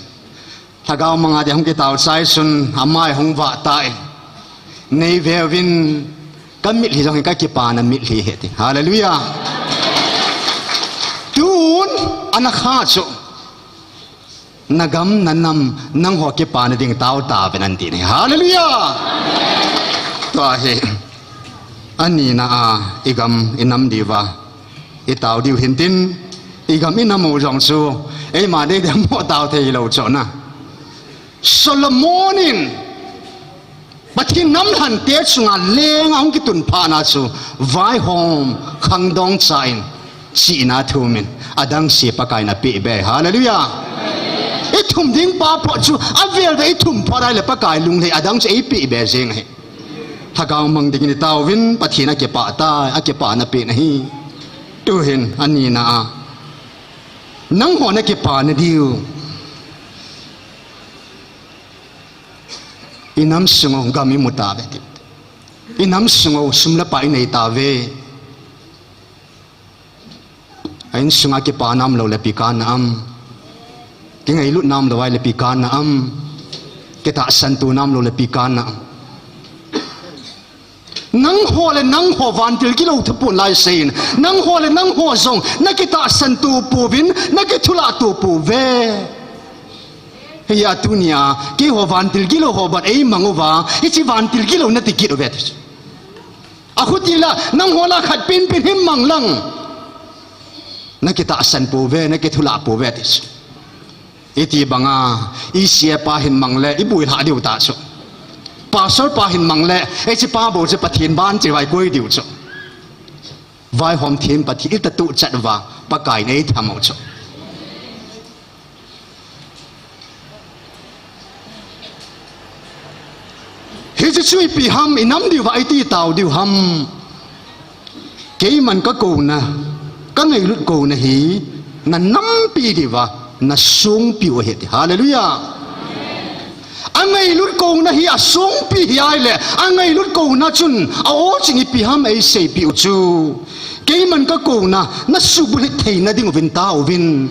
lhagao manga dia hung kitao chai chun amai hung vah tan, nei veuvin, kamitlhi jong hi kakipana mitlhi ahi ti. Hallelujah. Tun ana kha chu, nagam nanam nangho kipana ding tao tauvin ati ahi. Hallelujah. Tua hi anina a, igam inam diuva itao diu hintin, igam inam u jong chu eima deidam mo tao thei lou chu na. Solomon in Pathen namlhante chunga lenga hung kitun phatna chu, vaihom khangdong cha in, chihna thumin, adang se Pakaiyin apeh be. Hallelujah. Ithum ding pa pho chu avel ve, ithum pho dai le Pakai lunglhai adang chu eipeh be jeng ahi. Lhagao mang dingin itaovin, Pathen akipah tai, akipana pen ahi. Tuhin anina a, nangho nakipana diu, inam sung u gam imu tauve ti. Inam sung u sum le pai inei tauve. A insunga kipa nam lou le ipi kanna am? Kingailutna um lou ahile ipi kanna am? Kitahsan to nam lou le ipi kanna am? Nangho le nangho vantil gilou thupun lai seiyin, nangho le nangho jong nakitahsan to pouvin, nakithulah to pouve. Hia tunia keiho vantil gilou ho ban eimang uva, hiche vantil gilou nati kit uve ti chu. Akhuti la, nangho la khat penpen hin mang lang, nakitahsan pouve, nakithulah pouve ti chu. Iti banga, ECA pa hin mang le ibuilhah diu ta chu. Pastor pa hin mang le, hiche pa bou chu Pathen ban cheh uva ikoi diu chu. Vaihom them Pathen itatuh chet uva, Pakaiyin eitham u chu. Hiche chu ipi ham, inam diuva iti tao diu ham? Keiman kakouna, kangailut kouna hi nanampi diuva nasongpiu ahi ti. Hallelujah. Angailut kouna hi asongpi hi ahile, angailut kouna chun a-o chun ipi ham eiseipiu chu. Keiman kakouna, nasuhbulhit theina dinguvin taovin.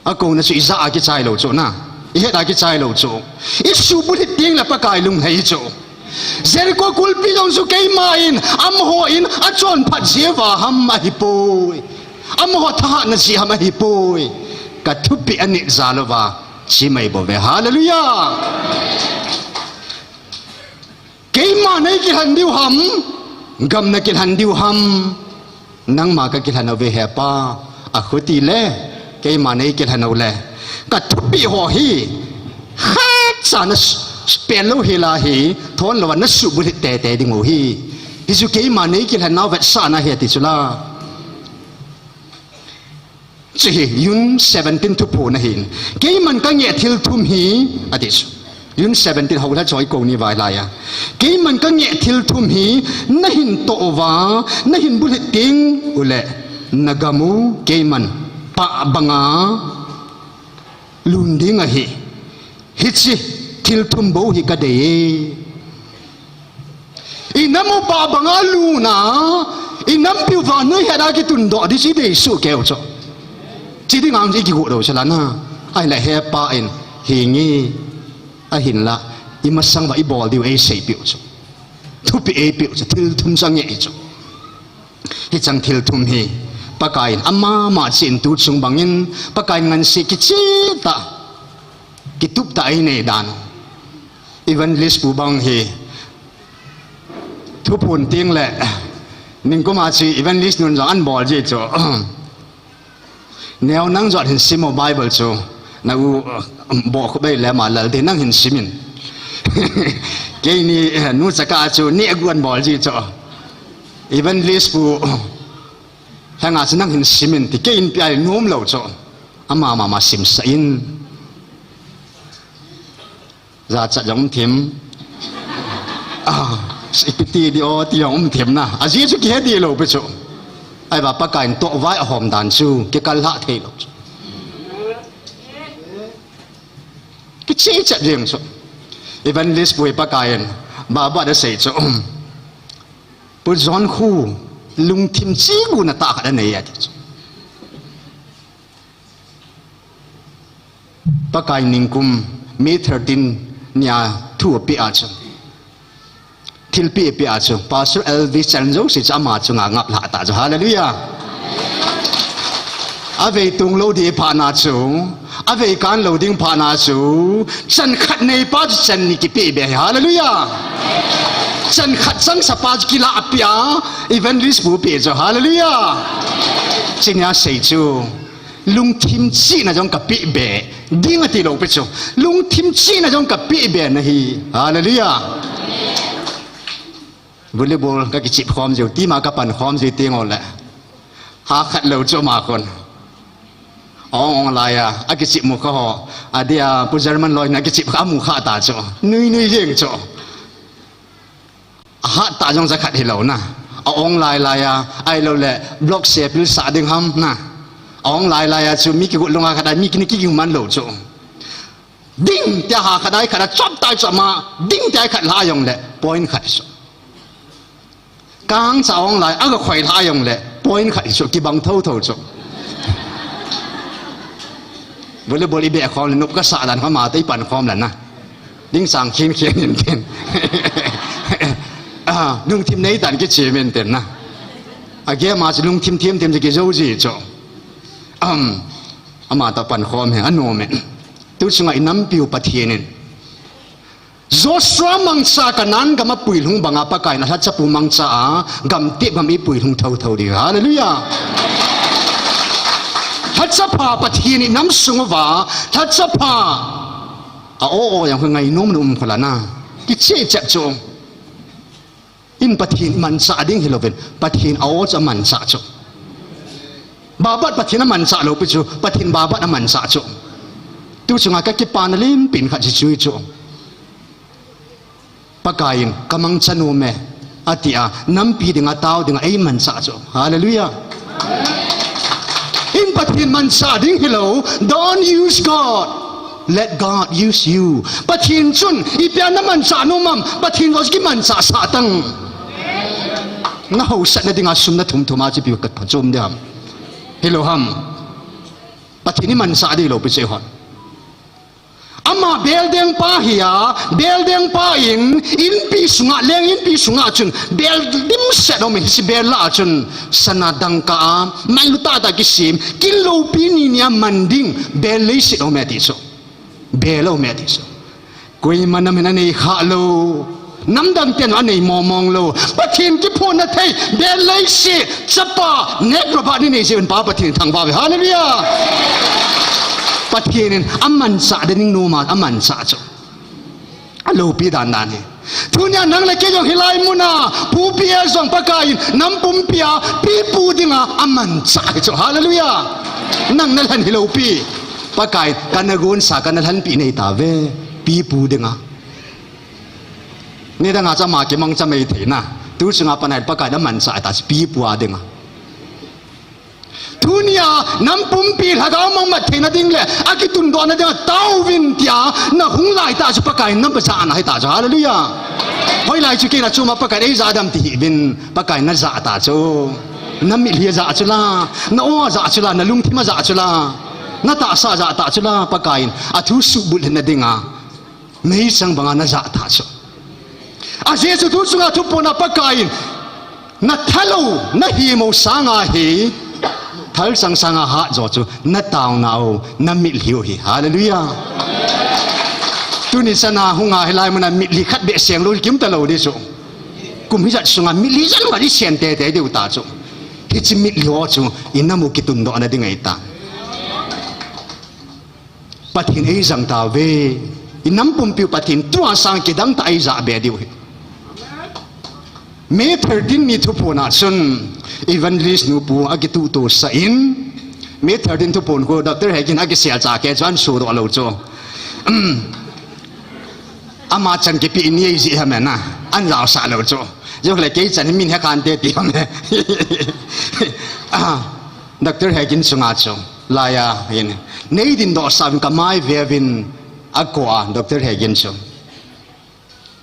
Akouna chu ijah a kichai lou chu na, ihet a kichai lou chu. Isuhbulhit tengle Pakai lunglhai chu. Jericho kulpi jong chu keiman, amaho in achonphat jeh uva ham ahipoi. Amaho thahatna jeh ham ahipoi. Kathupeh anit jal uva chemai bouve. Hallelujah. Keiman neikilhen diu ham? Gam nakilhen diu ham? Nangma kakilhen uve hepa. Akhuti le, keiman neikilhen u le, kathupeh ho hi khatcha na s-, s-, pel lou hela hi, thon louva nasuhbulhit teitei dingu hi. Hichu keiman neikilhen nau vetsahna ahi ti chu la. Chu hi June seventeen thuphon ahin, keiman kangeh thil thum hi, ati chu. June seventeen, houlha choi kou ni vailai a. Keiman kangeh thil thum hi nahin toh uva, nahin bulhit teng uleh, nagam u keiman pah banga lun ding ahi. Hiche thil thum bou hi kadei e. Inam u pah banga lun a, inampiu vannoi het a kitundoh ding chu idei soh keu chu. Chi ding ang chu ikigot lou chu la na. Ahinla hepa in, hinge, ahinla, imasang uva ibol diu eiseipeh u chu. Thupeh eipeh u chu, thil thum chu angeh hi chu. Hicheng thil thum hi, Pakai in amama cheh in tu chung bangin, Pakai in ngansena kicheh tah, kitup tah einei dan. Evangelist pu bang hi, thuphon tengle, ningkum a chu evangelist nun jong anabol ji chu. Neo, nang jong hin sim o Bible chu. Na u, bohkhup bei le ama lal ding, nang hin sim in. Keini, eh, nu chaka chu neh gu anabol ji chu. Evangelist pu, henga chu nang hin sim in ti, kei in pia nom lou chu. Ama mama simsah in. Jachat jong um thim. Ah, ipi ti di o ti jong um thim na. Ajeh chu kihe di lou pi chu. Ahivang Pakai in tohvai ahom dan chu kikal lhah thei lou chu. Kicheh chet jeng chu. Evangelist pu hi Pakai in Bible a asei chu. Pu John khu lungthim cheh gu natah khat anei ati chu. Pakai ningkum May thirteen nia thu apeh a chu, thilpeh apeh a chu, Pastor Elvis chan jouse chu ama chunga ngaplhah tah chu. Hallelujah. Avei tung lou ding phat na chu, avei kan lou ding phat na chu, chan khat neipa chu chan ni kipeh be hi. Hallelujah. Chan khat changsapa chu kilah peh a, evangelist pu peh chu. Hallelujah. Chunia asei chu. Lungthim chehna jong kapeh be ding ati lou pi chu. Lungthim chehna jong kapeh be nahi. Hallelujah. Volleyball kakichep khom jiu, team a kapan khom jiu teng uleh, ha khat lou chu ama khun. Ong ong lai a, akichep mu kha ho. Adeh a, Pu German loi na kichep kha mu kha ta chu. Nui nui jeng chu. Ahat tah jong jakhat hilou na. A-ong lai lai a, ahilouleh, block se pilsah ding ham na. A-ong lai lai a chu, mi kigot lung a khat a, mi kini kikiman lou chu. Ding tia ha khat a, khat a, chop tai chop ma, ding tia khat la jongleh, point khat chu. Kang cha ong lai, aga khoi la jongleh, point khat chu, kibang thotho chu. Volleyball ibeh khom le, nop kasah dan kha ma te ipan khom la na. Ding sang khin khin in tin. Ah, lungthim nei tan kichim in tin na. A game a chu lungthim thim thim chu kijou ji chu. Um, ama ta pan khom hi, anom e. Tu chunga inampiu Pathen in. Joshua mangcha Canaan gam a puilhung banga Pakai in alhachapu mangcha a, gam tep gam ipuilhung thotho ding. Hallelujah. Lhachapa Pathen in inam sung uva, lhachapa. A-o-o jong khu ngainom nom khu la na. Kicheh chet chu. In Pathen manchah ding hilouvin, Pathen a-o chu amanchah chu. Babat Pathen amanchah lou pi chu, Pathen babat amanchah chu. Tu chunga kakipana limpin khat chu chu chu. Pakai in kamangcha nom e, ati a, nampi dinga tao dinga eimanchah chu. Hallelujah. In Pathen manchah ding hilou, don't use God. Let God use you. Pathen chun, ipi a namanchah nom am, Pathen jong kimanchah sah tang. Nahaosatna dinga sum nathum thum a chu ipi kaphachom ding ham. Hilou ham. Pathen imanchah ding lou pi chu hon. Ama beldeng pa hi a, beldeng pa in, inpi sunga, leng inpi sunga chun, bel dimset um e, hiche bel lah a chun, sana dangka a, mailu tah tah kisem, kin loupi ni ni a man ding, bel leiset um e ti chu. Bel um e ti chu. Koima nam hin anei kha lou. Namdang ten anei mong mong lou. Pathen kiphonna thei, bel leiset, chapa, nek robot ni nei jeh un Pa Pathen thangvah uve. Hallelujah. Pathen in amanchah ding nom a, amanchah chu. Aloupi dan dan hi. Tunia nang le kei jong hilai muna, pu pi e jong Pakai in, nam pumpi a, pipu dinga, amanchah hi chu. Hallelujah. Nang nalhen hilou pi. Pakai, kana gonsa, kana lhenpi nei tauve. Pipu dinga. Nidang a chu ama kimangcha mei theina. Tu chunga panai Pakai in amanchah ta chu pipu a dinga. Tunia nam pumpi lhagao mangmat theina ding le akitundohna dinga taovin tia nahung lai ta chu Pakai in najahna hita chu. Hallelujah. Hoilai chu kei na chuma Pakai in eijah dam ti hih uvin Pakai in najah ta chu. Namitlhi ajah chu la, na-o ajah chu la, nalungthim ajah chu la, natahsa ajah ta chu la, Pakai in athu suhbulhitna dinga meichang banga najah ta chu. Ajeh chu tu chunga thuphon a Pakai in nathalou, nahimo sanga hi, thalchang sanga hatjo chu nataonau, namitlhiu hi. Hallelujah. Tuni chana hunga hilai muna mitlhi khat beh senglou kimtalou di chu. Kum hijat sunga mitlhi jan khat isen teitei diu ta chu. Hiche mitlhi ho chu inam u kitundohna ding ahitai. Pathen in eijang tauve. Inam pumpiu Pathen tua sang kidang tah a eijah be diu hi. May thirteen ni thuphon a chun Evangelist nupu akituhtosah in, May thirteen thuphon khu Doctor Hegin akiseicha kei chu ahin sodoh lou chu. Ama chan kipe ni eijih ham e na, ahin jaosah lou chu. Jong le kei chan hi min hekhan te ti ham e. Doctor Hegin chunga chu laiya hin neidindohsah uvin kamai veuvin akou a Doctor Hegin chu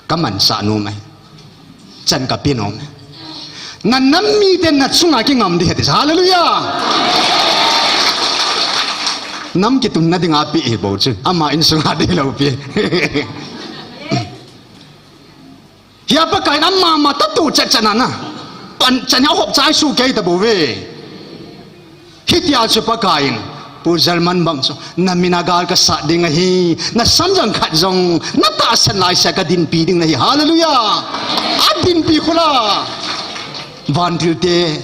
kamansah nom e. Chan kape nom e. Nanam miten nachunga kingam ding ahi ti. Hallelujah. Nam kitunna dinga pe hi bou chu ama insunga deilou pi. Hia Pakai in ama mama tah tu chat chan ana. Pan chan ahop chai su kei tabouve. Hitia chu Pakai in, Pu German bang chu, namin a gal kasat ding ahi, nasam jang khat jong natahsan laisea kadinpi ding nahi. Hallelujah. Adinpi khu la. Vantil te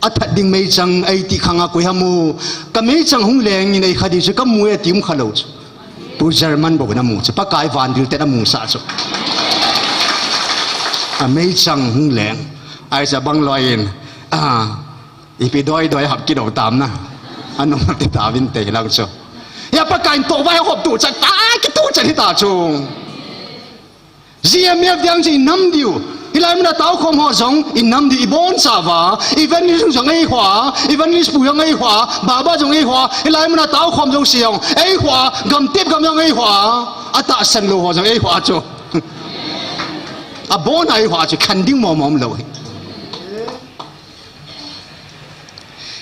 athat ding meichang eiti khanga koi ham u, kameichang hung leng in eikha di chu kamu e ti um khalou chu. Pu German bou namu chu, Pakai vantil ten amusah chu. Ameichang hung leng. Ahi chu bang loi in, a, ipi doi doi hap kidou tam na. Anung ti tauvin tei lang chu. Hia Pakai in tohvai hop tu chat ta, kitu chat hita chu. G M F dang chu inam diu. Hilai muna taokhom ho jong inam diu, ibonchauva. Evangelist jong eiho a, Evangelist pu jong eiho a, Baba jong eiho a. Hilai muna taokhom jouse jong eiho a, gamtep gam jong eiho a. Atahsan lou ho jong eiho a chu. Abon a eiho a chu khan ding mong mong lou hi.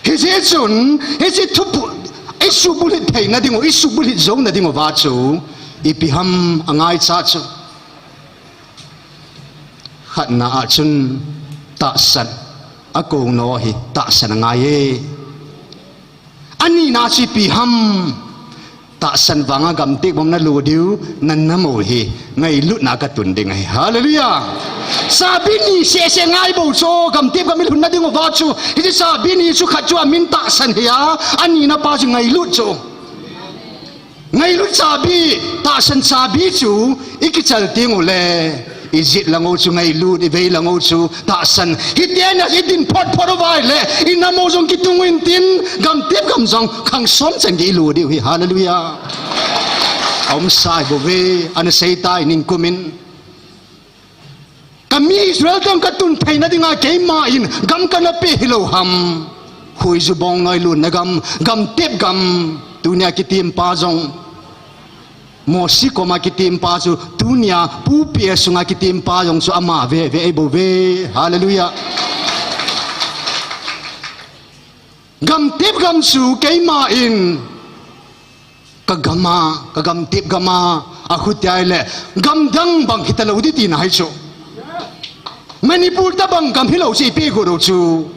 Hijeh chun, hiche thuphon, isuhbulhit theina dingu, isuhbulhit jouna dinguva chu, ipi ham angaicha chu. Khatna a chun tahsan, akou nao hi tahsan angai e. Anina chu ipi ham, tahsan vanga gamtep gam nalo diu, nanam u hi ngailutna katun ding ahi. Hallelujah. Chabi ni seh seh ngai bou chu, gamtep gam ilhunna dinguva chu, hiche chabi ni chu khat chu amin tahsan hi a, anina pa chu ngailut chu. Ngailut chabi, tahsan chabi chu ikichal tengule, ijet lang u chu ngailut, ivei lang u chu tahsan. Hiti a idin phot phot uva ahile, inam u jong kitung u intin, gamtep gam jong khang som chan gei ilu diu hi. Hallelujah. Aumsa hibouve, ana seitai ningkum in. Kami Israel ten katun theina dinga keiman gam kana peh hilou ham. Khuiju bongnoi lutna gam, gamtep gam, tunia kitempa jong. Mosi koma kitempa chu, tunia pulpit sunga kitempa jong chu ama veve ahibouve. Hallelujah. Gamtep gam chu keiman kagam a, kagamtep gam a, akhuti ahile, gamdang bang hitalou ding tina ahi chu. Manipur tobang gam hilou chu ipi got u chu.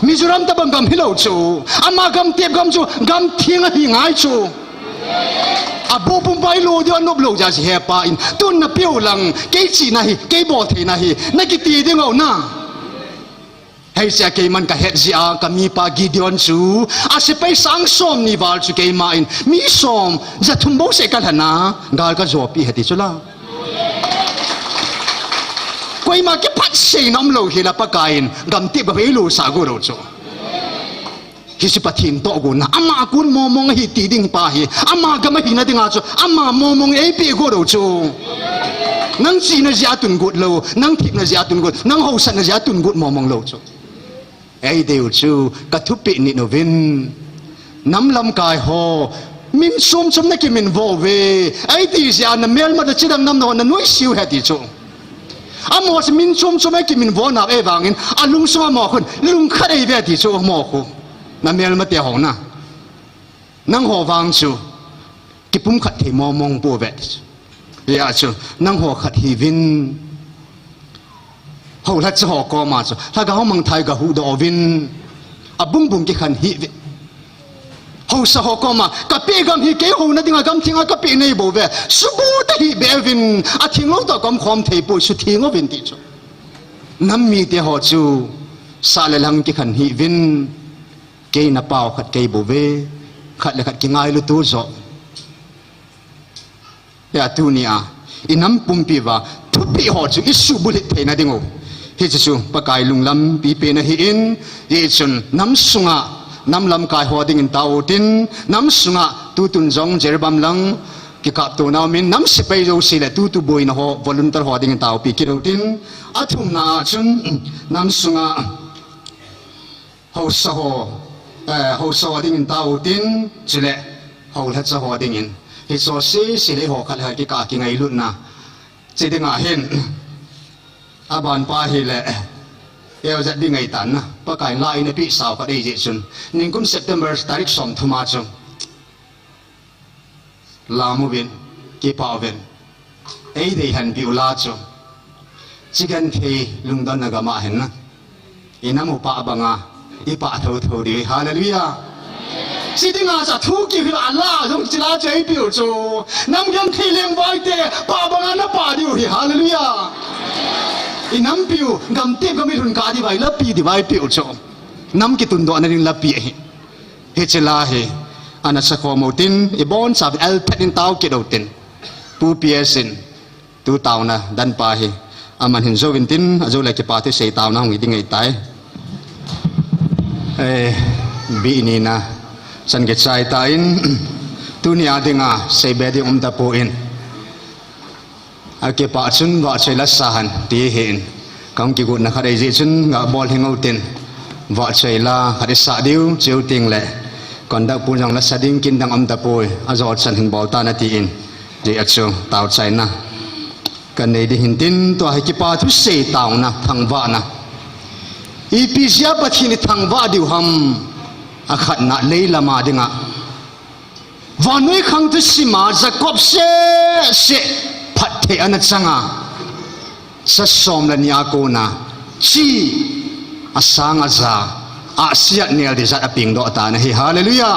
Mizoram tobang gam hilou chu. Ama gamtep gam chu, gamtheng ahi ngai chu. Aboh pumpa ilu diu anop lou jeh a chu hepa in, tun napeh u lang, kei chihna hi, kei boltheina hi, nakiti ding u na. Hichea keiman kahet jeh a, kamipa Gideon chu, asepai sang somni val chu keiman, mi som, jathum bouseh kalhana, gal kajopeh e ti chu la. Koima kiphatseina umlou hila Pakaiyin, gamtep gam eilosah got u chu. Hiche Pathen tohgotna, ama kon mongmong ahi ti ding pa hi, ama gam ahina dinga chu, ama mongmong eipeh got u chu. Nang chihna jeh a tun got lou, nang themna jeh a tun got, nang haosatna jeh a tun got mong mong lou chu. Eidei u chu, ka thupeh nit uvin. Nam lamkai ho, min chom chom na kiminvo uve. Eiti jeh a na melma da chidang nam na ho na nuisat u ahi ti chu. Amaho chu min chom chom a kiminvo nau ahi vangin, alungsung amaho khun, lungkhat ahi uve ti chu amaho khu. Na melmate ho na. Nangho vang chu, kipumkhat thei mong mong pouve. Hijeh chun, nangho khat hiuvin. Houlhacha ho koma chu, lhagao mangthah gahuhdoh uvin. Abung bung kikhen hih uvin. Haosa ho koma, kapeh gam hi kei houna dinga gam thenga kapeh nei bouve. Subuh tah hih beh uvin. Atheng lou toh kaum khom thei poi, sutheng uvin ti chu. Nam mite ho chu, sah le lhang kikhen hih uvin. Kei na pau khat kei bouve, khat le khat kingailut u jo. Hia tunia, i nam pumpi uva, thupeh ho chu i suhbulhit theina diu. Hichu chu, Pakai lunglampi pen ahin, hichun nam sunga, nam lamkai ho dingin tao utin, nam sunga, tutun jong Jiribam lang, kikapto naumin, nam sepai jouse le tutu boina ho, volunteer ho dingin taopi kit utin, athumna a chun, nam sunga, Haosa ho, eh, haosa ho dingin tao utin, chule, houlhacha ho dingin. Hiche ho sese le ho khat le khat kikah kingailutna. Chi dinga hin, aban pa hile, eh, eojat ding ahitan na. Pakai la in apeh sao khat eijeh chun. Ningkum September tarik som thum a chu. Lam uvin, kipah uvin. Eidei henpeh u la chu. Chigenthei lungdonna gam a hin na. I nam u pah banga, i pah thotho diu hi. Hallelujah. Chi dinga chu thu kihil a la jong chi la chu eipeh u chu. Nam genthei lengvaite, pah banga napah diu hi. Hallelujah. I nampi u, gamtep gam i lhun kah diuva, i lapi diuva eipeh u chu. Nam kitundohna ding lapi ahi. Hiche la hi, ana sakhom utin, ibonchauvin althat in tao kit utin. Pu P S in, tu taona dan pa hi, aman hin jou vintin, ajou le kipa thusei taona hung hi ding ahitai. Eh, bi nina, chan kichai tan, tunia dinga, seibe ding um tapon. Akipah chun vahchoi la sa hen, ti ahin. Kahung kigotna khat ahijeh chun, gabol hing utin. Vahchoi la khat isah diu, chuteng le. Conduct pu jong la sa ding kin dang um tapoi, ajo chan hin bol tan atin. Hijeh a chu, tao chaina. Kanei ding hintin, tua hi kipa thusei taona, thangvahna. Ipi jeh a Pathen ithangvah diu ham, akhatna lei lama dinga. Vannoi khang thusim a Jacob sese phatthei ana changa. Sa som le ni a kona. Chi asang aja. Ahsi a nel ding jat apengdoh tan ahi. Hallelujah.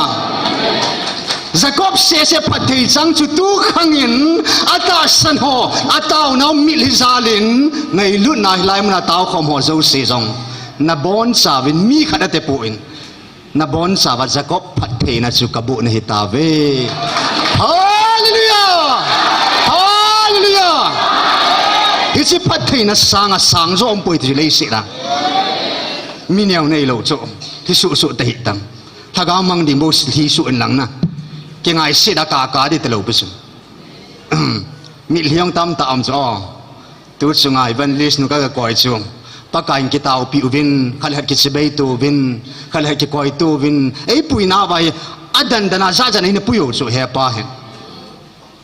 Jacob sese phatthei chang chu tu khangin atahsan ho, ataonau mitlhi jalin, ngailutna hilai muna taokhom ho jouse jong. Nabonchauvin mi khat atepon. Nabonchauva Jacob phattheina chu kaboh nahi tauve. Hallelujah! Hallelujah! Hiche phattheina sanga sang jo umpoi ti leiset a. Mi neo neilou chu. Thi suh suh tahih tan. Lhagao mang ding bou thi suh in lang na. Kingaiset a kaka ding talou pi chu. Mitlhi jong tamtah um chu. Tu chunga evangelist nu ka, kakoi chu. Pakaiyin kitaopi uvin, khat le khat kichibai to uvin, khat le khat kikoi to uvin. Eipuina uva hi, adan dan a jat jat in eina pui u chu hepa hin.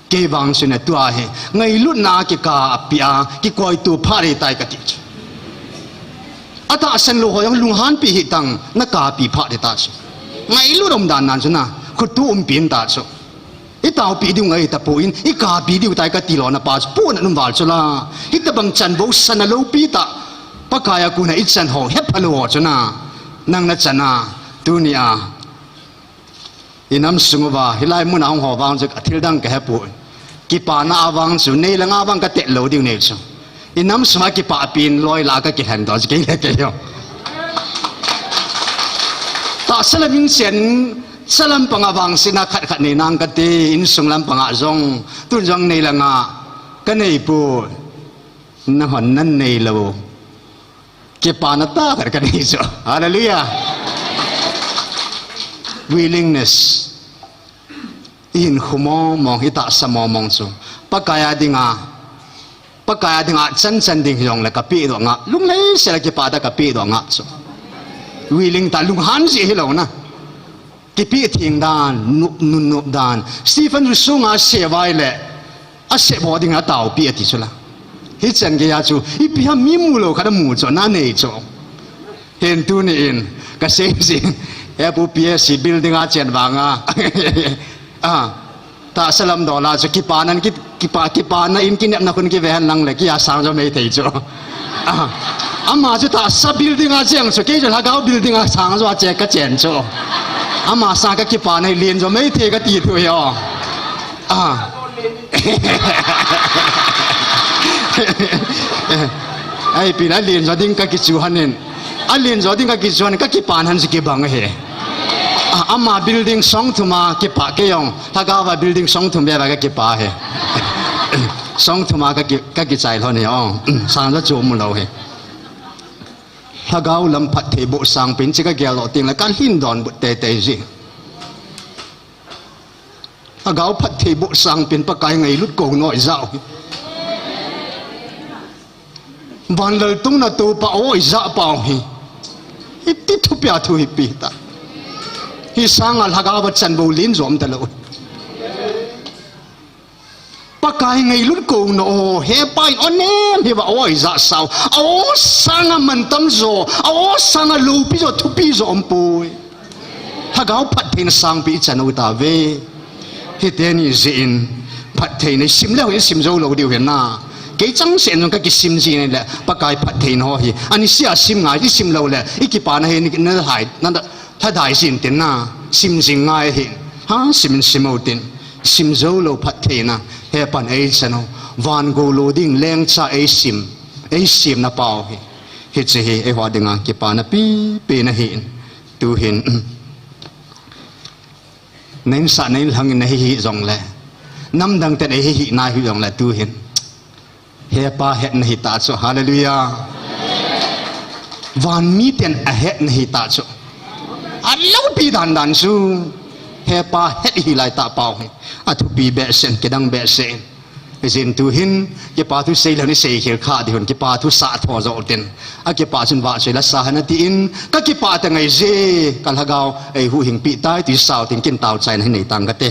Kei vang chu na tua hi. Ngailutna kikah a pia, kikoi to pha ding tai kati chu. Atahsan lou ho jong lunghanpi hih tan, nakapi pha ding ta chu. Ngailut um dan nan chu na, khutu umpi in ta chu. Itaopi diu ngai tapon, ikapi diu tai kati lona pa chu, puna num val chu la. Hitabang chanvo sana loupi tah. Pakai a kona ichan ho, hepha lou ho chu na. Nang nachan a, tunia. Inam sung uva, hilai muna hung ho vang chu, athil dang kahepon. Kipana a vang chu, nei langa vang katet lou diu nei chu. Inam sunga kipahpi in loi la kakilhen doh chu, kei le kei jong. Tahsa le mingsen, Chalam panga vangsetna khat khat nei nang kati, insung lam panga jong, tun jong nei langa, kanei poi, nahon nan nei lou. Kipana tah khat kanei chu. Hallelujah. Willingness. Ihinkho mong mong, itahsa mong mong chu. Pakai a dinga. Pakai a dinga chan chan ding hijongle kapeh doh nga. Lunglhai sela kipah tah kapeh doh nga chu. Willing tah lunghan jeh hilou na. Kipeh theng dan, nop, nun nop dan. Stephen chu sunga asevai le. Asebol ding ataopi ati chu la. Hichan geiya chu, ipi ham mi mulou khat amu chu, na nei chu. Hin tuni in, kasei jin. He pu P S C building a chen vanga. Ah. Tahsa lam dola chu kipana in ki, kipa, kipana in kinepna khun kive hen lang le, kia sang jo mei thei chu. Ah, ama chu tahsa building a cheng chu, kei chu lhagao building a sang jo a che kachen chu. Ama sang kakipana hi len jo mei thei kati thu hi o. Ah. Ai, ipi na len jo ding kakichu hanin. Alen jo ding kakichu hanin, kakipan han chu kibang ahi. Ah, ama building song thum a kipah kei jong. Lhagao va building song thum bep a kakipah ahi. Song thum a kaki, kakichai lhon ahi o. Sang jo chu mu lou ahi. Lhagao lam phatthei boh sangpen chu kagel lou teng le kalhin donbut teitei ji. Lhagao phatthei boh sangpen Pakai ngailut kou na ijat u hi. Van laltouna toupa o ijat pau hi. Iti thupia thu hi pi ta. Hi sanga lhagao va chan bou len jo um talou. Pakai ngailut kou na o, hepa in o nem hi va o ijat sao. A o sanga mantam jo, a o sanga loupi jo, thupi jo um poi. Lhagao phattheina sangpen ichan u tave. Hiti ni jeh in phattheina isim leu isim jou lou diu ahi na. Kei chang sen jong kakisim ji nai le Pakai phattheina ho hi. Ani sia sim ngai isim lou le ikipana hi ni na hai na da lhadai jin tin na. Sim jing ngai hi. Ha sim in sim u tin. Sim jou lou phattheina. Hepan eichan u. Van gou lou ding lengcha eisim. Eisim na pau hi. Hiche hi eiho dinga kipana pipen ahi. Tuhin. Na insah na inlhang in na hi hi jongle. Namdang ten ei hi hi na hi jongle tuhin. Hepa hetna hi ta chu. Hallelujah. Van miten ahetna hi ta chu. Aloupi dan dan chu. Hepa het hi lai ta pau hi. Athupi behseh in, kidang behseh in. Ijin tuhin, kipa thu sei lhon isei khel kha dihun, kipa thu sah tho jo tin. Akipa chun vahchoi la sa hen atin, kakipah ta ngai je, kalhagao, eihuhhingpi tai, ti sao tin kin taochaina hi nei tang kate.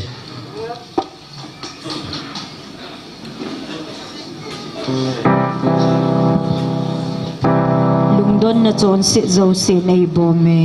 Lungdonna chonset jouse nei bom e.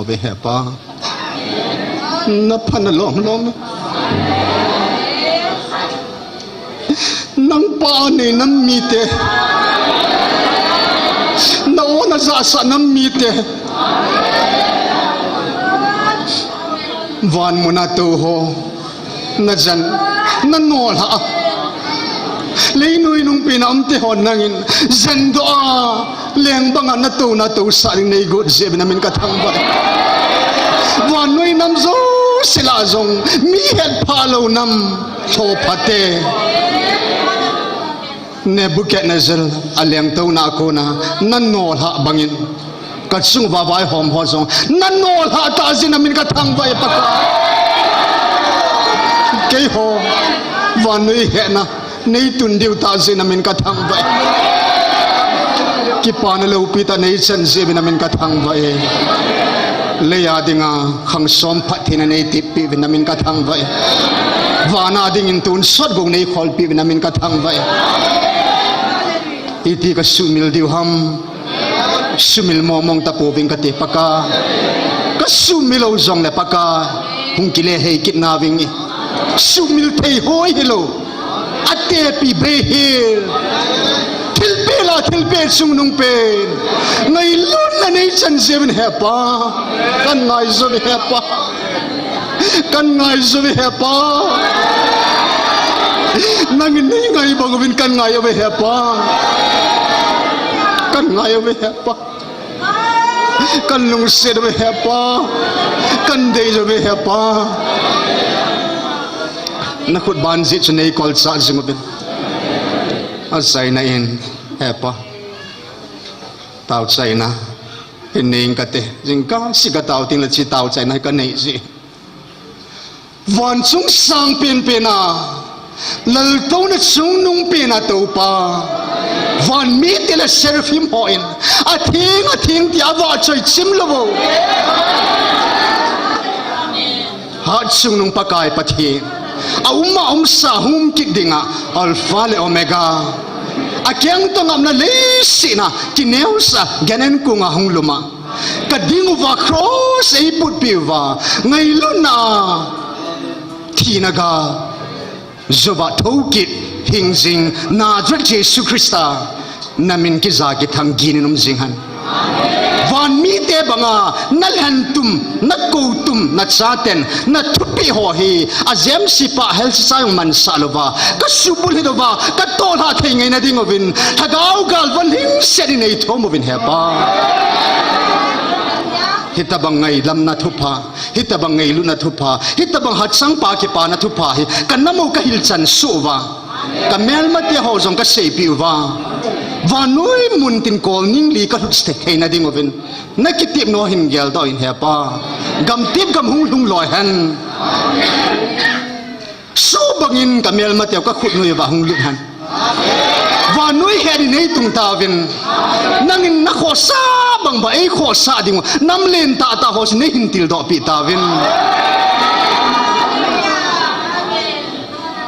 Ve he Pa. Na pha na lom lom. Nang pa nei nam mite. Na o na ja sa nam mite. Van muna tou ho. Na jan, na nolha. Leinoi nung pina um te hon nangin, jan doh a, leng banga na tou, na tou sa ding nei got jeh uvin na min ka thangvah e. Vannoi nam jouse lah jong, mi het pha lou nam, tho pha te. Nebuchadnezzar a leng touna a kona, na nolha bangin. Ka chung uva vaihom ho jong, na nolha tah jeh in na min ka thangvah e Pakai. Keiho, vannoi hetna, nei tun diu tah jeh in na min ka thangvah e. Kipana loupi tah nei chan jeh uvin na min ka thangvah e. Lei a dinga, khang som phattheina nei teppi uvin na min ka thangvah e. Vana dingin tonsot gou nei kholpi uvin na min ka thangvah e. Iti ka sumil diu ham. Sumil momong tapouving kati Pakai. Ka sumil lou jongle Pakai, hung kile hei kit nauving e. Sumil thei hoi hilou. Atepi bei hel. Thilpeh la thilpeh chungnung pen. Ngailutna nei chan jeh uvin he Pa. Kan ngai jou uve he Pa. Kan ngai jou uve he Pa. Nangin nei ngai bang uvin kan ngai uve he Pa. Kan ngai uve he Pa. Kan lungset uve he Pa. Kan dei jou uve he Pa. Na khut ban jeh chu nei kolchah jing uvin. Achaina in he Pa. Taochaina. Hin nei ing kate. Jingkah seh ka tao tengle hiche taochaina hi ka nei ji. Van chung sang penpen a, laltouna chungnung pen a toupa, van mite le seraphim hon, atheng, atheng tia avahchoi chim lou u. Hatchungnung Pakai Pathen, aum a umsa hung um kit dinga, Alpha le Omega. Akeng toh ngapna leiset a, kineosah, gan-an kong a hung lum a. Ka ding uva cross a eiputpi uva, ngailutna a, thina ga, jouva thou kit, hing jing, Nazareth Jesu Christa, na min kija kithang gin in um jing hen. Van mite banga, na lhen tum, na kou tum, na chaten, na thupeh ho hi, ajemse pa helse cha jong mansah louva, ka subulhit uva, ka tollhah thei ngai na ding uvin, Lhagao galvan lhingset in nei thum uvin he Pa. Hitabang ngailutna thupha, hitabang ngailutna thupha, hitabang hachangpa kipana thupha hi, ka nam u ka hilchan suh uva. Ka melmate ho jong ka seipeh uva. Vannoi mun tin kol ning li ka lhut thei, thei na ding uvin. Na kitepna u hin geldoh in he Pa. Gamtep gam hung lhung loi hen. Subangin ka melmateu ka khutnoi uva hung lut hen. Vannoi het in nei tung tauvin. Nangin na khohsah bang uva ei khohsah ding u. Nam len tahtah ho chu nei hin tildoh peh tauvin.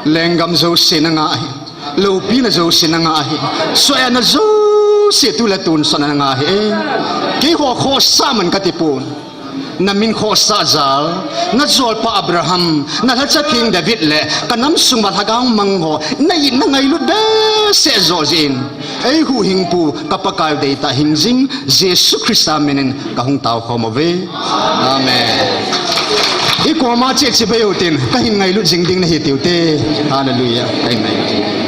Lenggam jouse na ngah ahi. Loupina jouse na ngah ahi. Sohna jouse tule tonsot na ngah ahi. Keiho khohsah man ka tipon. Na min khohsah jal, na jolpa Abraham, na lhacha theng David le ka nam sung uva lhagao mang ho, na it na ngailut behseh joh jeh in, ei huhhingpu ka Pakai u deitah hing jing, Jesu Christa min in ka hung tao khom uve. Amen. I koma cheh chibai u tin, ka hin ngailut jing ding nahi tiu te. Hallelujah. Amen.